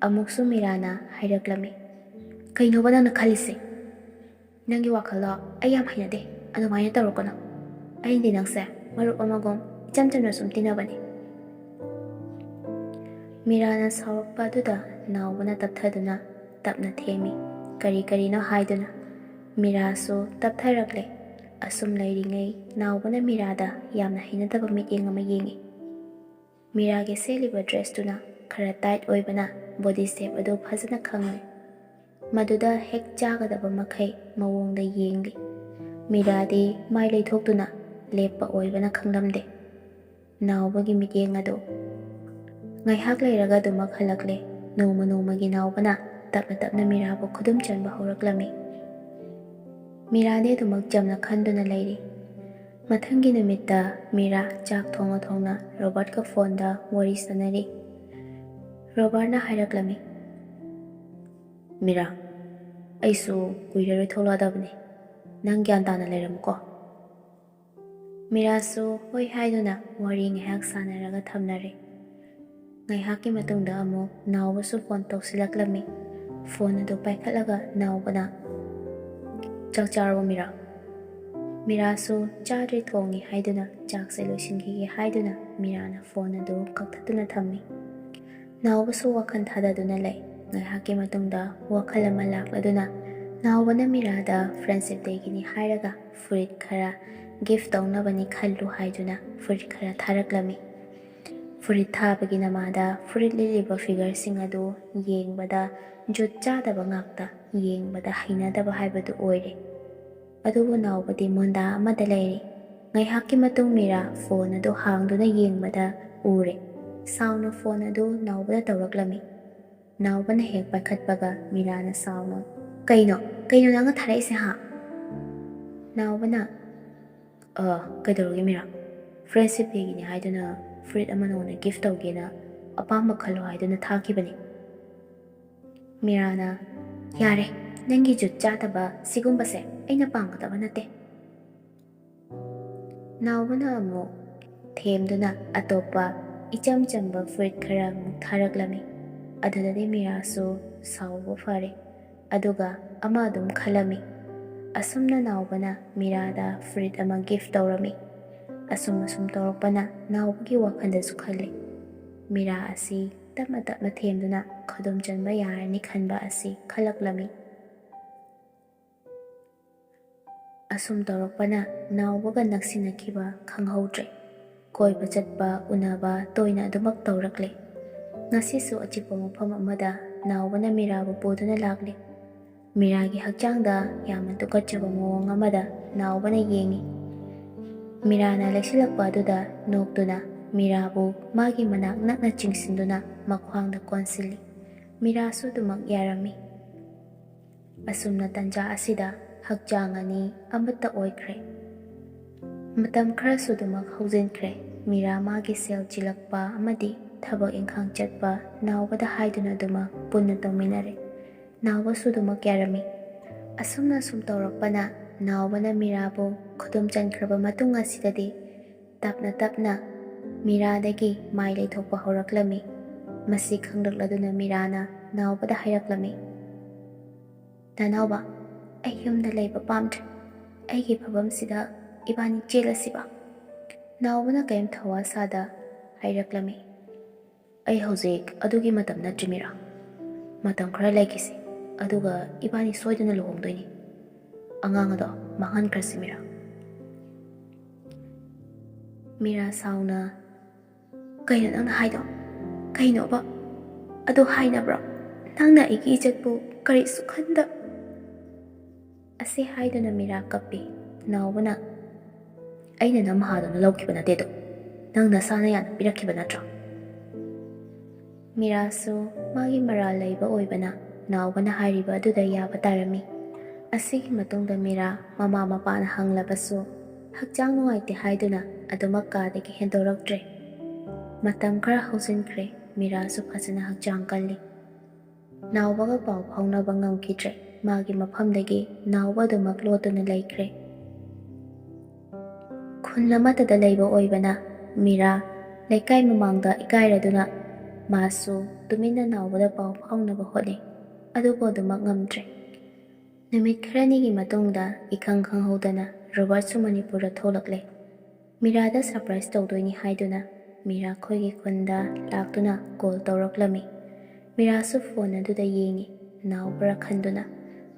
ꯑꯃꯨꯛꯁꯨ ꯃꯤꯔꯥꯅ ꯍꯥꯏꯔꯛꯂꯝꯃꯤ, "ꯀꯩꯅꯣꯕ ꯅꯪꯅ ꯈꯜꯂꯤꯁꯦ? ꯅꯪꯒꯤ ꯋꯥꯈꯜꯗꯣ ꯑꯩ ꯌꯥꯝ ꯍꯩꯅꯗꯦ꯫ ꯑꯗꯨꯃꯥꯏꯅ ꯇꯧꯔꯛꯀꯅꯣ꯫ ꯑꯩꯅꯗꯤ ꯅꯪꯁꯦ ꯃꯔꯨꯞ ꯑꯃꯒꯨꯝ ꯏꯆꯝ ꯆꯝꯅ ꯁꯨꯝ ꯇꯤꯟꯅꯕꯅꯦ꯫" ꯃꯤꯔꯥꯅ ꯁꯥꯎꯔꯛꯄ ꯑꯗꯨꯗ ꯅꯥꯎꯕꯅ ꯇꯞꯊꯗꯨꯅ ꯇꯞꯅ ꯊꯦꯝꯃꯤ, ꯀꯔꯤ ꯀꯔꯤꯅꯣ ꯍꯥꯏꯗꯨꯅ꯫ ꯃꯤꯔꯥꯁꯨ ꯇꯞꯊꯔꯛꯂꯦ꯫ ꯑꯁꯨꯝ ꯂꯩꯔꯤꯉꯩ ꯅꯥꯎꯕꯅ ꯃꯤꯔꯥꯗ ꯌꯥꯝꯅ ꯍꯩꯅꯗꯕ ꯃꯤꯠꯌꯦꯡ ꯑꯃ ꯌꯦꯡꯉꯤ꯫ ꯃꯤꯔꯥꯒꯤ ꯁꯦꯠꯂꯤꯕ ꯗ꯭ꯔꯦꯁꯇꯨꯅ ꯈꯔ ꯇꯥꯏꯠ ꯑꯣꯏꯕꯅ ꯕꯣꯗꯤ ꯁꯦꯞ ꯑꯗꯨ ꯐꯖꯅ ꯈꯪꯂꯦ꯫ ꯃꯗꯨꯗ ꯍꯦꯛ ꯆꯥꯒꯗꯕ ꯃꯈꯩ ꯃꯑꯣꯡꯗ ꯌꯦꯡꯂꯤ꯫ ꯃꯤꯔꯥꯗꯤ ꯃꯥꯏ ꯂꯩꯊꯣꯛꯇꯨꯅ ꯂꯦꯞꯄ ꯑꯣꯏꯕꯅ ꯈꯪꯂꯝꯗꯦ ꯅꯥꯎꯕꯒꯤ ꯃꯤꯠꯌꯦꯡ ꯑꯗꯨ꯫ ꯉꯥꯏꯍꯥꯛ ꯂꯩꯔꯒ ꯑꯗꯨꯃꯛ ꯍꯜꯂꯛꯂꯦ꯫ ꯅꯣꯡꯃ ꯅꯣꯡꯃꯒꯤ ꯅꯥꯎꯕꯅ ꯇꯞꯅ ꯇꯞꯅ ꯃꯤꯔꯥꯕꯨ ꯈꯨꯗꯨꯝ ꯆꯟꯕ ꯍꯧꯔꯛꯂꯝꯃꯤ꯫ ꯃꯤꯔꯥꯗꯤ ꯑꯗꯨꯃꯛ ꯆꯝꯅ ꯈꯟꯗꯨꯅ ꯂꯩꯔꯤ꯫ ꯃꯊꯪꯒꯤ ꯅꯨꯃꯤꯠꯇ ꯃꯤꯔꯥ ꯆꯥꯛ ꯊꯣꯡꯅ ꯊꯣꯡꯅ ꯔꯣꯕꯥꯔꯠꯀ ꯐꯣꯟꯗ ꯋꯥꯔꯤ ꯁꯥꯟꯅꯔꯤ꯫ ꯔꯣꯕꯥꯔꯠꯅ ꯍꯥꯏꯔꯛꯂꯝꯃꯤ, "ꯃꯤꯔꯥ, ꯑꯩꯁꯨ ꯀꯨꯏꯔꯔꯣꯏ ꯊꯣꯛꯂꯛꯑꯗꯕꯅꯤ꯫ ꯅꯪ ꯒ꯭ꯌꯥꯟ ꯇꯥꯅ ꯂꯩꯔꯝꯃꯨꯀꯣ꯫" ꯃꯤꯔꯥꯁꯨ ꯍꯣꯏ ꯍꯥꯏꯗꯨꯅ ꯋꯥꯔꯤ ꯉꯥꯏꯍꯥꯛ ꯁꯥꯟꯅꯔꯒ ꯊꯝꯅꯔꯦ꯫ ꯉꯥꯏꯍꯥꯛꯀꯤ ꯃꯇꯨꯡꯗ ꯑꯃꯨꯛ ꯅꯥꯎꯕꯁꯨ ꯐꯣꯟ ꯇꯧꯁꯤꯜꯂꯛꯂꯝꯃꯤ꯫ ꯐꯣꯟ ꯑꯗꯨ ꯄꯥꯏꯈꯠꯂꯒ ꯅꯥꯎꯕꯅ, "ꯆꯥꯛ ꯆꯥꯔꯕꯣ ꯃꯤꯔꯥ?" ꯃꯤꯔꯥꯁꯨ ꯆꯥꯗ꯭ꯔꯤ, ꯊꯣꯡꯉꯤ ꯍꯥꯏꯗꯨꯅ ꯆꯥꯛꯁꯦ ꯂꯣꯏꯁꯤꯟꯈꯤꯒꯦ ꯍꯥꯏꯗꯨꯅ ꯃꯤꯔꯥꯅ ꯐꯣꯟ ꯑꯗꯨ ꯀꯛꯊꯠꯇꯨꯅ ꯊꯝꯃꯤ꯫ ꯅꯥꯎꯕꯁꯨ ꯋꯥꯈꯜ ꯊꯥꯗꯗꯨꯅ ꯂꯩ꯫ ꯉꯥꯏꯍꯥꯛꯀꯤ ꯃꯇꯨꯡꯗ ꯋꯥꯈꯜ ꯑꯃ ꯂꯥꯛꯂꯗꯨꯅ ꯅꯥꯎꯕꯅ ꯃꯤꯔꯥꯗ ꯐ꯭ꯔꯦꯟꯁꯤꯞ ꯗꯦꯒꯤꯅꯤ ꯍꯥꯏꯔꯒ ꯐꯨꯔꯤꯠ ꯈꯔ ꯒꯤꯐ ꯇꯧꯅꯕꯅꯤ ꯈꯜꯂꯨ ꯍꯥꯏꯗꯨꯅ ꯐꯨꯔꯤꯠ ꯈꯔ ꯊꯥꯔꯛꯂꯝꯃꯤ꯫ ꯐꯨꯔꯤꯠ ꯊꯥꯕꯒꯤ ꯅꯃꯥꯗ ꯐꯨꯔꯤꯠ ꯂꯤꯠꯂꯤꯕ ꯐꯤꯒꯔꯁꯤꯡ ꯑꯗꯨ ꯌꯦꯡꯕꯗ ꯖꯨꯠ ꯆꯥꯗꯕ ꯉꯥꯛꯇ, ꯌꯦꯡꯕꯗ ꯍꯩꯅꯗꯕ ꯍꯥꯏꯕꯗꯨ ꯑꯣꯏꯔꯦ꯫ ꯑꯗꯨꯕꯨ ꯅꯥꯎꯕꯗꯤ ꯃꯣꯟꯗꯥ ꯑꯃꯗ ꯂꯩꯔꯤ꯫ ꯉꯥꯏꯍꯥꯛꯀꯤ ꯃꯇꯨꯡ ꯃꯤꯔꯥ ꯐꯣꯟ ꯑꯗꯨ ꯍꯥꯡꯗꯨꯅ ꯌꯦꯡꯕꯗ ꯎꯔꯦ꯫ ꯁꯥꯎꯅ ꯐꯣꯟ ꯑꯗꯨ ꯅꯥꯎꯕꯗ ꯇꯧꯔꯛꯂꯝꯃꯤ꯫ ꯅꯥꯎꯕꯅ ꯍꯦꯛ ꯄꯥꯏꯈꯠꯄꯒ ꯃꯤꯔꯥꯅ ꯁꯥꯎꯅ, "ꯀꯩꯅꯣ? ꯀꯩꯅꯣ ꯅꯪꯅ ꯊꯥꯔꯛꯏꯁꯦ, ꯍꯥ?" ꯅꯥꯎꯕꯅ, "ꯑ, ꯀꯩꯗꯧꯔꯒꯦ ꯃꯤꯔꯥ? ꯐ꯭ꯔꯦꯟꯁꯤꯞ ꯗꯦꯒꯤꯅꯤ ꯍꯥꯏꯗꯨꯅ ꯐꯨꯔꯤꯠ ꯑꯃ ꯅꯉꯣꯟꯗ ꯒꯤꯐ ꯇꯧꯒꯦꯅ ꯑꯄꯥꯝꯕ ꯈꯜꯂꯣ ꯍꯥꯏꯗꯨꯅ ꯊꯥꯈꯤꯕꯅꯤ꯫" ꯃꯤꯔꯥꯅ, "ꯌꯥꯔꯦ, ꯅꯪꯒꯤ ꯖꯨꯠ ꯆꯥꯗꯕ ꯁꯤꯒꯨꯝꯕꯁꯦ ꯑꯩꯅ ꯄꯥꯝꯒꯗꯕ ꯅꯠꯇꯦ꯫" ꯅꯥꯎꯕꯅ ꯑꯃꯨꯛ ꯊꯦꯝꯗꯨꯅ ꯑꯇꯣꯞꯄ ꯏꯆꯝ ꯆꯝꯕ ꯐꯨꯔꯤꯠ ꯈꯔ ꯑꯃꯨꯛ ꯊꯥꯔꯛꯂꯝꯃꯤ꯫ ꯑꯗꯨꯗꯗꯤ ꯃꯤꯔꯥꯁꯨ ꯁꯥꯎꯕ ꯐꯔꯦ꯫ ꯑꯗꯨꯒ ꯑꯃ ꯑꯗꯨꯝ ꯈꯜꯂꯝꯃꯤ꯫ ꯑꯁꯨꯝꯅ ꯅꯥꯎꯕꯅ ꯃꯤꯔꯥꯗ ꯐꯨꯔꯤꯠ ꯑꯃ ꯒꯤꯐ ꯇꯧꯔꯝꯃꯤ꯫ ꯑꯁꯨꯝ ꯑꯁꯨꯝ ꯇꯧꯔꯛꯄꯅ ꯅꯥꯎꯕꯒꯤ ꯋꯥꯈꯜꯗꯁꯨ ꯈꯜꯂꯤ꯫ ꯃꯤꯔꯥ ꯑꯁꯤ ꯇꯞꯅ ꯇꯞꯅ ꯊꯦꯝꯗꯨꯅ ꯈꯨꯗꯨꯝ ꯆꯟꯕ ꯌꯥꯔꯅꯤ ꯈꯟꯕ ꯑꯁꯤ ꯈꯜꯂꯛꯂꯝꯃꯤ꯫ ꯑꯁꯨꯝ ꯇꯧꯔꯛꯄꯅ ꯅꯥꯎꯕꯒ ꯅꯛꯁꯤꯟꯅꯈꯤꯕ ꯈꯪꯍꯧꯗ꯭ꯔꯦ꯫ ꯀꯣꯏꯕ ꯆꯠꯄ, ꯎꯅꯕ ꯇꯣꯏꯅ ꯑꯗꯨꯃꯛ ꯇꯧꯔꯛꯂꯦ꯫ ꯉꯁꯤꯁꯨ ꯑꯆꯤꯛꯄ ꯃꯐꯝ ꯑꯃꯗ ꯅꯥꯎꯕꯅ ꯃꯤꯔꯥꯕꯨ ꯄꯨꯗꯨꯅ ꯂꯥꯛꯂꯤ꯫ ꯃꯤꯔꯥꯒꯤ ꯍꯛꯆꯥꯡꯗ ꯌꯥꯝꯅ ꯇꯨꯀꯠꯆꯕ ꯃꯑꯣꯡ ꯑꯃꯗ ꯅꯥꯎꯕꯅ ꯌꯦꯡꯏ꯫ ꯃꯤꯔꯥꯅ ꯂꯩꯁꯤꯜꯂꯛꯄ ꯑꯗꯨꯗ ꯅꯣꯛꯇꯨꯅ ꯃꯤꯔꯥꯕꯨ ꯃꯥꯒꯤ ꯃꯅꯥꯛ ꯅꯛꯅ ꯆꯤꯡꯁꯤꯟꯗꯨꯅ ꯃꯈ꯭ꯋꯥꯡꯗ ꯀꯣꯟꯁꯤꯜꯂꯤ꯫ ꯃꯤꯔꯥꯁꯨ ꯑꯗꯨꯃꯛ ꯌꯥꯔꯝꯃꯤ꯫ ꯑꯁꯨꯝꯅ ꯇꯟꯖꯥ ꯑꯁꯤꯗ ꯍꯛꯆꯥꯡ ꯑꯅꯤ ꯑꯃꯠꯇ ꯑꯣꯏꯈ꯭ꯔꯦ꯫ ꯃꯇꯝ ꯈꯔꯁꯨ ꯑꯗꯨꯃꯛ ꯍꯧꯖꯤꯟꯈ꯭ꯔꯦ꯫ ꯃꯤꯔꯥ ꯃꯥꯒꯤ ꯁꯦꯜ ꯆꯤꯜꯂꯛꯄ ꯑꯃꯗꯤ ꯊꯕꯛ ꯏꯪꯈꯥꯡ ꯆꯠꯄ ꯅꯥꯎꯕꯗ ꯍꯥꯏꯗꯨꯅ ꯑꯗꯨꯃꯛ ꯄꯨꯟꯅ ꯇꯧꯃꯤꯟꯅꯔꯦ꯫ ꯅꯥꯎꯕꯁꯨ ꯑꯗꯨꯃꯛ ꯌꯥꯔꯝꯃꯤ꯫ ꯑꯁꯨꯝꯅ ꯁꯨꯝ ꯇꯧꯔꯛꯄꯅ ꯅꯥꯎꯕꯅ ꯃꯤꯔꯥꯕꯨ ꯈꯨꯗꯨꯝ ꯆꯟꯈ꯭ꯔꯕ ꯃꯇꯨꯡ ꯑꯁꯤꯗꯗꯤ ꯇꯞꯅ ꯇꯞꯅ ꯃꯤꯔꯥꯗꯒꯤ ꯃꯥꯏ ꯂꯩꯊꯣꯛꯄ ꯍꯧꯔꯛꯂꯝꯃꯤ꯫ ꯃꯁꯤ ꯈꯪꯂꯛꯂꯗꯨꯅ ꯃꯤꯔꯥꯅ ꯅꯥꯎꯕꯗ ꯍꯥꯏꯔꯛꯂꯝꯃꯤ, "ꯅꯅꯥꯎꯕ, ꯑꯩ ꯌꯨꯝꯗ ꯂꯩꯕ ꯄꯥꯝꯗ꯭ꯔꯦ꯫ ꯑꯩꯒꯤ ꯐꯤꯕꯝꯁꯤꯗ ꯏꯕꯥꯅꯤ ꯆꯦꯜꯂꯁꯤꯕ?" ꯅꯥꯎꯕꯅ ꯀꯔꯤꯝ ꯊꯧꯋꯥ ꯁꯥꯗ ꯍꯥꯏꯔꯛꯂꯝꯃꯤ, "ꯑꯩ ꯍꯧꯖꯤꯛ ꯑꯗꯨꯒꯤ ꯃꯇꯝ ꯅꯠꯇ꯭ꯔꯤ ꯃꯤꯔꯥ꯫ ꯃꯇꯝ ꯈꯔ ꯂꯩꯈꯤꯁꯤ, ꯑꯗꯨꯒ ꯏꯕꯥꯅꯤ ꯁꯣꯏꯗꯅ ꯂꯨꯍꯣꯡꯗꯣꯏꯅꯤ꯫ ꯑꯉꯥꯡ ꯑꯗꯣ ꯃꯥꯡꯍꯟꯈ꯭ꯔꯁꯤ ꯃꯤꯔꯥ꯫" ꯃꯤꯔꯥ ꯁꯥꯎꯅ, "ꯀꯩꯅꯣ ꯅꯪꯅ ꯍꯥꯏꯗꯣ? ꯀꯩꯅꯣꯕ? ꯑꯗꯨ ꯍꯥꯏꯅꯕ꯭ꯔꯣ? ꯅꯪꯅ ꯑꯩꯒꯤ ꯏꯖꯠꯄꯨ ꯀꯔꯤꯁꯨ ꯈꯟꯗ?" ꯑꯁꯤ ꯍꯥꯏꯗꯨꯅ ꯃꯤꯔꯥ ꯀꯞꯄꯤ꯫ ꯅꯥꯎꯕꯅ, "ꯑꯩꯅ ꯅꯝꯍꯥꯗꯨꯅ ꯂꯧꯈꯤꯕ ꯅꯠꯇꯦꯗꯣ, ꯅꯪ ꯅꯁꯥꯅ ꯌꯥꯅ ꯄꯤꯔꯛꯈꯤꯕ ꯅꯠꯇ꯭ꯔꯣ?" ꯃꯤꯔꯥꯁꯨ ꯃꯥꯒꯤ ꯃꯔꯥꯜ ꯂꯩꯕ ꯑꯣꯏꯕꯅ ꯅꯥꯎꯕꯅ ꯍꯥꯏꯔꯤꯕ ꯑꯗꯨꯗ ꯌꯥꯕ ꯇꯥꯔꯝꯃꯤ꯫ ꯑꯁꯤꯒꯤ ꯃꯇꯨꯡꯗ ꯃꯤꯔꯥ ꯃꯃꯥ ꯃꯄꯥꯅ ꯍꯪꯂꯕꯁꯨ ꯍꯛꯆꯥꯡ ꯅꯨꯡꯉꯥꯏꯇꯦ ꯍꯥꯏꯗꯨꯅ ꯑꯗꯨꯃꯛ ꯀꯥꯗꯒꯤ ꯍꯦꯟꯗꯣꯔꯛꯇ꯭ꯔꯦ꯫ ꯃꯇꯝ ꯈꯔ ꯍꯧꯖꯤꯟꯈ꯭ꯔꯦ꯫ ꯃꯤꯔꯥꯁꯨ ꯐꯖꯅ ꯍꯛꯆꯥꯡ ꯀꯜꯂꯤ꯫ ꯅꯥꯎꯕꯒ ꯄꯥꯎ ꯐꯥꯎꯅꯕ ꯉꯝꯈꯤꯗ꯭ꯔꯦ꯫ ꯃꯥꯒꯤ ꯃꯐꯝꯗꯒꯤ ꯅꯥꯎꯕ ꯑꯗꯨꯃꯛ ꯂꯣꯠꯇꯨꯅ ꯂꯩꯈ꯭ꯔꯦ꯫ ꯈꯨꯟ ꯑꯃꯠꯇꯗ ꯂꯩꯕ ꯑꯣꯏꯕꯅ ꯃꯤꯔꯥ ꯂꯩꯀꯥꯏ ꯃꯃꯥꯡꯗ ꯏꯀꯥꯏꯔꯗꯨꯅ ꯃꯥꯁꯨ ꯇꯨꯃꯤꯟꯅ ꯅꯥꯎꯕꯗ ꯄꯥꯎ ꯐꯥꯎꯅꯕ ꯍꯣꯠꯅꯩ, ꯑꯗꯨꯕꯨ ꯑꯗꯨꯃꯛ ꯉꯝꯗ꯭ꯔꯦ꯫ ꯅꯨꯃꯤꯠ ꯈꯔꯅꯤꯒꯤ ꯃꯇꯨꯡꯗ ꯏꯈꯪ ꯈꯪꯍꯧꯗꯅ ꯔꯣꯕꯥꯔꯠꯁꯨ ꯃꯅꯤꯄꯨꯔꯗ ꯊꯣꯛꯂꯛꯂꯦ꯫ ꯃꯤꯔꯥꯗ ꯁꯔꯄ꯭ꯔꯥꯏꯖ ꯇꯧꯗꯣꯏꯅꯤ ꯍꯥꯏꯗꯨꯅ ꯃꯤꯔꯥ ꯑꯩꯈꯣꯏꯒꯤ ꯈꯨꯟꯗ ꯂꯥꯛꯇꯨꯅ ꯀꯣꯜ ꯇꯧꯔꯛꯂꯝꯃꯤ꯫ ꯃꯤꯔꯥꯁꯨ ꯐꯣꯟ ꯑꯗꯨꯗ ꯌꯦꯡꯉꯤ, ꯅꯥꯎꯕꯔꯥ ꯈꯟꯗꯨꯅ꯫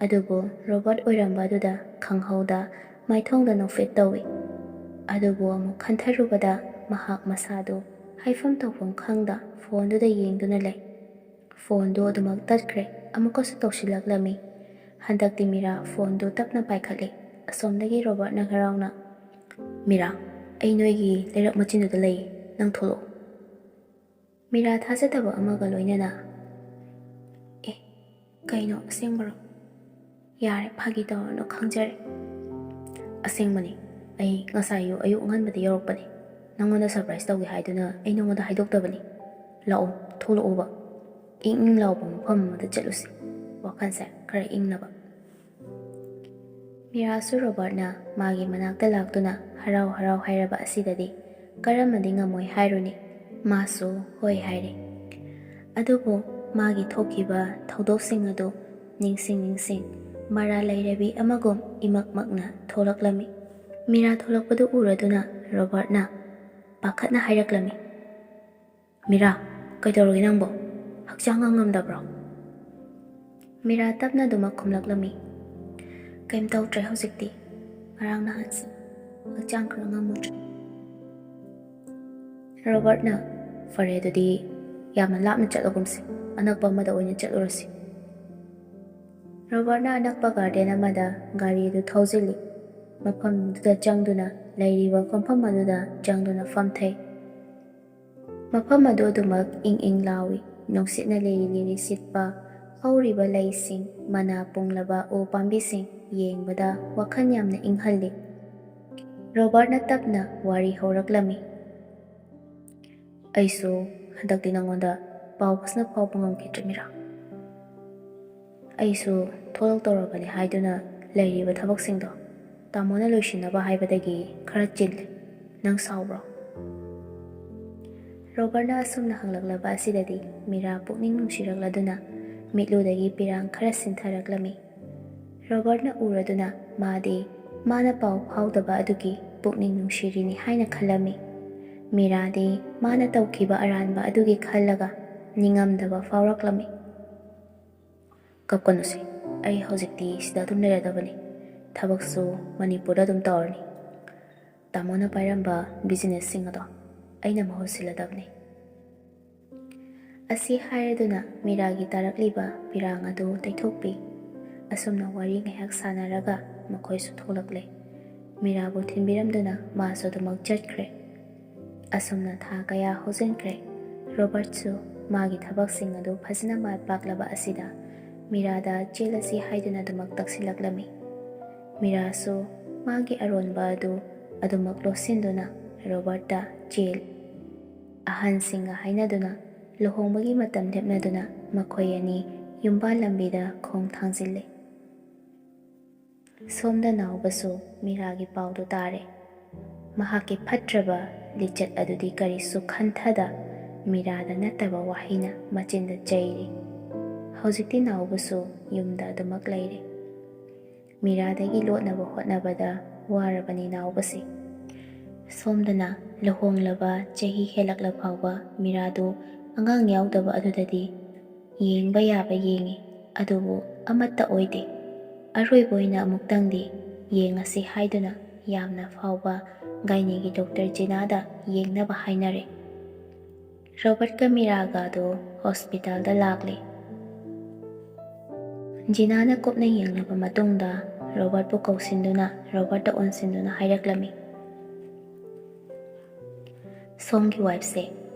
ꯑꯗꯨꯕꯨ ꯔꯣꯕꯥꯔꯠ ꯑꯣꯏꯔꯝꯕ ꯑꯗꯨꯗ ꯈꯪꯍꯧꯗ ꯃꯥꯏꯊꯣꯡꯗ ꯅꯣꯛꯐꯦꯠ ꯇꯧꯏ꯫ ꯑꯗꯨꯕꯨ ꯑꯃꯨꯛ ꯈꯟꯊꯔꯨꯕꯗ ꯃꯍꯥꯛ ꯃꯁꯥꯗꯨ ꯍꯥꯏꯐꯝ ꯇꯧꯐꯝ ꯈꯪꯗ ꯐꯣꯟꯗꯨꯗ ꯌꯦꯡꯗꯨꯅ ꯂꯩ꯫ ꯐꯣꯟꯗꯨ ꯑꯗꯨꯃꯛ ꯇꯠꯈ꯭ꯔꯦ꯫ ꯑꯃꯨꯛꯀꯁꯨ ꯇꯧꯁꯤꯜꯂꯛꯂꯝꯃꯤ꯫ ꯍꯟꯗꯛꯇꯤ ꯃꯤꯔꯥ ꯐꯣꯟꯗꯨ ꯇꯞꯅ ꯄꯥꯏꯈꯠꯂꯦ꯫ ꯑꯁꯣꯝꯗꯒꯤ ꯔꯣꯕꯥꯔꯠꯅ ꯍꯔꯥꯎꯅ, "ꯃꯤꯔꯥ, ꯑꯩ ꯅꯣꯏꯒꯤ ꯂꯩꯔꯛ ꯃꯆꯤꯟꯗꯨꯗ ꯂꯩꯌꯦ, ꯅꯪ ꯊꯣꯛꯂꯛꯑꯣ꯫" ꯃꯤꯔꯥ ꯊꯥꯖꯗꯕ ꯑꯃꯒ ꯂꯣꯏꯅꯅ, "ꯑꯦ, ꯀꯩꯅꯣ, ꯑꯁꯦꯡꯕꯔꯣ? ꯌꯥꯔꯦ, ꯐꯥꯒꯤ ꯇꯧꯔꯅꯨ, ꯈꯪꯖꯔꯦ꯫" "ꯑꯁꯦꯡꯕꯅꯤ꯫ ꯑꯩ ꯉꯁꯥꯏ ꯑꯌꯨꯛ, ꯑꯌꯨꯛ ꯑꯉꯟꯕꯗ ꯌꯧꯔꯛꯄꯅꯤ꯫ ꯅꯪꯉꯣꯟꯗ ꯁꯔꯄ꯭ꯔꯥꯏꯁ ꯇꯧꯒꯦ ꯍꯥꯏꯗꯨꯅ ꯑꯩ ꯅꯉꯣꯟꯗ ꯍꯥꯏꯗꯣꯛꯇꯕꯅꯤ꯫ ꯂꯥꯛꯑꯣ, ꯊꯣꯛꯂꯛꯑꯣꯕ꯫ ꯏꯪ ꯏꯪ ꯂꯥꯎꯕ ꯃꯐꯝ ꯑꯃꯗ ꯆꯠꯂꯨꯁꯤ꯫ ꯋꯥꯈꯜꯁꯦ ꯈꯔ ꯏꯪꯅꯕ꯫" ꯃꯤꯔꯥꯁꯨ ꯔꯣꯕꯥꯔꯠꯅ ꯃꯥꯒꯤ ꯃꯅꯥꯛꯇ ꯂꯥꯛꯇꯨꯅ ꯍꯔꯥꯎ ꯍꯔꯥꯎ ꯍꯥꯏꯔꯕ ꯑꯁꯤꯗꯗꯤ ꯀꯔꯝꯅꯗꯤ ꯉꯝꯃꯣꯏ ꯍꯥꯏꯔꯨꯅꯤ? ꯃꯥꯁꯨ ꯍꯣꯏ ꯍꯥꯏꯔꯦ꯫ ꯑꯗꯨꯕꯨ ꯃꯥꯒꯤ ꯊꯣꯛꯈꯤꯕ ꯊꯧꯗꯣꯛꯁꯤꯡ ꯑꯗꯨ ꯅꯤꯡꯁꯤꯡ ꯅꯤꯡꯁꯤꯡ ꯃꯔꯥꯜ ꯂꯩꯔꯕꯤ ꯑꯃꯒꯨꯝ ꯏꯃꯛ ꯃꯛꯅ ꯊꯣꯛꯂꯛꯂꯝꯃꯤ꯫ ꯃꯤꯔꯥ ꯊꯣꯛꯂꯛꯄꯗꯨ ꯎꯔꯗꯨꯅ ꯔꯣꯕꯥꯔꯠꯅ ꯄꯥꯈꯠꯅ ꯍꯥꯏꯔꯛꯂꯝꯃꯤ, "ꯃꯤꯔꯥ, ꯀꯩꯗꯧꯔꯒꯦ ꯅꯪꯕꯣ? ꯍꯛꯆꯥꯡꯒ ꯉꯝꯗꯕ꯭ꯔꯣ?" ꯃꯤꯔꯥ ꯇꯞꯅ ꯑꯗꯨꯃꯛ ꯈꯨꯝꯂꯛꯂꯝꯃꯤ, "ꯀꯩꯝ ꯇꯧꯗ꯭ꯔꯦ ꯍꯧꯖꯤꯛꯇꯤ꯫ ꯉꯔꯥꯡ ꯅꯍꯥꯟꯁꯦ ꯍꯛꯆꯥꯡ ꯈꯔ ꯉꯝꯃꯨꯗ꯭ꯔꯦ꯫" ꯔꯣꯕꯥꯔꯠꯅ, "ꯐꯔꯦ, ꯑꯗꯨꯗꯤ ꯌꯥꯝꯅ ꯂꯥꯞꯅ ꯆꯠꯂꯒꯨꯝꯁꯤ, ꯑꯅꯛꯄ ꯑꯃꯗ ꯑꯣꯏꯅ ꯆꯠꯂꯨꯔꯁꯤ꯫" ꯔꯣꯕꯥꯔꯠꯅ ꯑꯅꯛꯄ ꯒꯥꯔꯗꯦꯟ ꯑꯃꯗ ꯒꯥꯔꯤ ꯑꯗꯨ ꯊꯧꯖꯤꯜꯂꯤ꯫ ꯃꯐꯝꯗꯨꯗ ꯆꯪꯗꯨꯅ, ꯂꯩꯔꯤꯕ ꯐꯝꯐꯝ ꯑꯗꯨꯗ ꯆꯪꯗꯨꯅ ꯐꯝꯊꯩ꯫ ꯃꯐꯝ ꯑꯗꯨ ꯑꯗꯨꯃꯛ ꯏꯪ ꯏꯪ ꯂꯥꯎꯏ꯫ ꯅꯨꯡꯁꯤꯠꯅ ꯂꯤꯔꯤ ꯂꯤꯔꯤ ꯁꯤꯠꯄ, ꯍꯧꯔꯤꯕ ꯂꯩꯁꯤꯡ, ꯃꯅꯥ ꯄꯨꯡꯂꯕ ꯎ ꯄꯥꯝꯕꯤꯁꯤꯡ ꯌꯦꯡꯕꯗ ꯋꯥꯈꯜ ꯌꯥꯝꯅ ꯏꯪꯍꯜꯂꯤ꯫ ꯔꯣꯕꯥꯔꯠꯅ ꯇꯞꯅ ꯋꯥꯔꯤ ꯍꯧꯔꯛꯂꯝꯃꯤ꯫ "ꯑꯩꯁꯨ ꯍꯟꯗꯛꯇꯤ ꯅꯉꯣꯟꯗ ꯄꯥꯎ ꯐꯖꯅ ꯐꯥꯎꯕ ꯉꯝꯈꯤꯗ꯭ꯔꯦ, ꯃꯤꯔꯥ꯫ ꯑꯩꯁꯨ ꯊꯣꯛꯂꯛꯇꯧꯔꯕꯅꯤ ꯍꯥꯏꯗꯨꯅ ꯂꯩꯔꯤꯕ ꯊꯕꯛꯁꯤꯡꯗꯣ ꯇꯥꯃꯣꯅ ꯂꯣꯏꯁꯤꯟꯅꯕ ꯍꯥꯏꯕꯗꯒꯤ ꯈꯔ ꯆꯤꯜꯂꯦ꯫ ꯅꯪ ꯁꯥꯎꯕ꯭ꯔꯣ?" ꯔꯣꯕꯔꯠꯅ ꯑꯁꯨꯝꯅ ꯍꯪꯂꯛꯂꯕ ꯑꯁꯤꯗꯗꯤ ꯃꯤꯔꯥ ꯄꯨꯛꯅꯤꯡ ꯅꯨꯡꯁꯤꯔꯛꯂꯗꯨꯅ ꯃꯤꯠꯂꯨꯗꯒꯤ ꯄꯤꯔꯥꯡ ꯈꯔ ꯁꯤꯟꯊꯔꯛꯂꯝꯃꯤ꯫ ꯔꯣꯕꯔꯠꯅ ꯎꯔꯗꯨꯅ ꯃꯥꯗꯤ ꯃꯥꯅ ꯄꯥꯎ ꯐꯥꯎꯗꯕ ꯑꯗꯨꯒꯤ ꯄꯨꯛꯅꯤꯡ ꯅꯨꯡꯁꯤꯔꯤꯅꯤ ꯍꯥꯏꯅ ꯈꯜꯂꯝꯃꯤ꯫ ꯃꯤꯔꯥꯗꯤ ꯃꯥꯅ ꯇꯧꯈꯤꯕ ꯑꯔꯥꯟꯕ ꯑꯗꯨꯒꯤ ꯈꯜꯂꯒ ꯅꯤꯡꯉꯝꯗꯕ ꯐꯥꯎꯔꯛꯂꯝꯃꯤ꯫ "ꯀꯞꯀꯅꯨꯁꯦ, ꯑꯩ ꯍꯧꯖꯤꯛꯇꯤ ꯁꯤꯗ ꯑꯗꯨꯝ ꯂꯩꯔꯗꯕꯅꯤ꯫ ꯊꯕꯛꯁꯨ ꯃꯅꯤꯄꯨꯔꯗ ꯑꯗꯨꯝ ꯇꯧꯔꯅꯤ꯫ ꯇꯥꯃꯣꯅ ꯄꯥꯏꯔꯝꯕ ꯕꯤꯖꯤꯅꯦꯁꯁꯤꯡ ꯑꯗꯣ ꯑꯩꯅ ꯃꯍꯨꯠ ꯁꯤꯜꯂꯗꯕꯅꯤ꯫ ꯑꯁꯤ ꯍꯥꯏꯔꯗꯨꯅ ꯃꯤꯔꯥꯒꯤ ꯇꯥꯔꯛꯂꯤꯕ ꯄꯤꯔꯥꯡ ꯑꯗꯨ ꯇꯩꯊꯣꯛꯄꯤ꯫ ꯑꯁꯨꯝꯅ ꯋꯥꯔꯤ ꯉꯥꯏꯍꯥꯛ ꯁꯥꯟꯅꯔꯒ ꯃꯈꯣꯏꯁꯨ ꯊꯣꯛꯂꯛꯂꯦ꯫ ꯃꯤꯔꯥꯕꯨ ꯊꯤꯟꯕꯤꯔꯝꯗꯨꯅ ꯃꯥꯁꯨ ꯑꯗꯨꯃꯛ ꯆꯠꯈ꯭ꯔꯦ꯫ ꯑꯁꯨꯝꯅ ꯊꯥ ꯀꯌꯥ ꯍꯧꯖꯤꯟꯈ꯭ꯔꯦ꯫ ꯔꯣꯕꯔꯠꯁꯨ ꯃꯥꯒꯤ ꯊꯕꯛꯁꯤꯡ ꯑꯗꯨ ꯐꯖꯅ ꯃꯥꯏ ꯄꯥꯛꯂꯕ ꯑꯁꯤꯗ ꯃꯤꯔꯥꯗ ꯆꯦꯜꯂꯁꯤ ꯍꯥꯏꯗꯨꯅ ꯑꯗꯨꯃꯛ ꯇꯛꯁꯤꯜꯂꯛꯂꯝꯃꯤ꯫ ꯃꯤꯔꯥꯁꯨ ꯃꯥꯒꯤ ꯑꯔꯣꯟꯕ ꯑꯗꯨ ꯑꯗꯨꯃꯛ ꯂꯣꯠꯁꯤꯟꯗꯨꯅ ꯔꯣꯕꯔꯠꯇ ꯆꯦꯜ ꯑꯍꯟꯁꯤꯡꯒ ꯍꯥꯏꯅꯗꯨꯅ ꯂꯨꯍꯣꯡꯕꯒꯤ ꯃꯇꯝ ꯂꯦꯞꯅꯗꯨꯅ ꯃꯈꯣꯏ ꯑꯅꯤ ꯌꯨꯝꯕꯥꯜ ꯂꯝꯕꯤꯗ ꯈꯣꯡ ꯊꯥꯡꯖꯤꯜꯂꯦ꯫ ꯁꯣꯝꯗ ꯅꯥꯎꯕꯁꯨ ꯃꯤꯔꯥꯒꯤ ꯄꯥꯎꯗꯨ ꯇꯥꯔꯦ꯫ ꯃꯍꯥꯛꯀꯤ ꯐꯠꯇ꯭ꯔꯕ ꯂꯤꯆꯠ ꯑꯗꯨꯗꯤ ꯀꯔꯤꯁꯨ ꯈꯟꯊꯗ ꯃꯤꯔꯥꯗ ꯅꯠꯇꯕ ꯋꯥꯍꯩꯅ ꯃꯆꯤꯟꯗ ꯆꯩꯔꯤ꯫ ꯍꯧꯖꯤꯛꯇꯤ ꯅꯥꯎꯕꯁꯨ ꯌꯨꯝꯗ ꯑꯗꯨꯃꯛ ꯂꯩꯔꯦ꯫ ꯃꯤꯔꯥꯗꯒꯤ ꯂꯣꯠꯅꯕ ꯍꯣꯠꯅꯕꯗ ꯋꯥꯔꯕꯅꯤ ꯅꯥꯎꯕꯁꯤ꯫ ꯁꯣꯝꯗꯅ ꯂꯨꯍꯣꯡꯂꯕ ꯆꯍꯤ ꯍꯦꯜꯂꯛꯂ ꯐꯥꯎꯕ ꯃꯤꯔꯥꯗꯨ ꯑꯉꯥꯡ ꯌꯥꯎꯗꯕ ꯑꯗꯨꯗꯗꯤ ꯌꯦꯡꯕ ꯌꯥꯕ ꯌꯦꯡꯉꯤ, ꯑꯗꯨꯕꯨ ꯑꯃꯠꯇ ꯑꯣꯏꯗꯦ꯫ ꯑꯔꯣꯏꯕ ꯑꯣꯏꯅ ꯑꯃꯨꯛꯇꯪꯗꯤ ꯌꯦꯡꯉꯁꯤ ꯍꯥꯏꯗꯨꯅ ꯌꯥꯝꯅ ꯐꯥꯎꯕ ꯒꯥꯏꯅꯤꯒꯤ ꯗꯣꯛꯇꯔ ꯖꯤꯅꯥꯗ ꯌꯦꯡꯅꯕ ꯍꯥꯏꯅꯔꯦ꯫ ꯔꯣꯕꯔꯠꯀ ꯃꯤꯔꯥꯒꯗꯨ ꯍꯣꯁꯄꯤꯇꯥꯜꯗ ꯂꯥꯛꯂꯦ꯫ ꯖꯤꯅꯥꯅ ꯀꯨꯞꯅ ꯌꯦꯡꯂꯕ ꯃꯇꯨꯡꯗ ꯔꯣꯕꯔꯠꯄꯨ ꯀꯧꯁꯤꯟꯗꯨꯅ ꯔꯣꯕꯔꯠꯇ ꯑꯣꯟꯁꯤꯟꯗꯨꯅ ꯍꯥꯏꯔꯛꯂꯝꯃꯤ, "ꯁꯣꯝꯒꯤ ꯋꯥꯏꯐꯁꯦ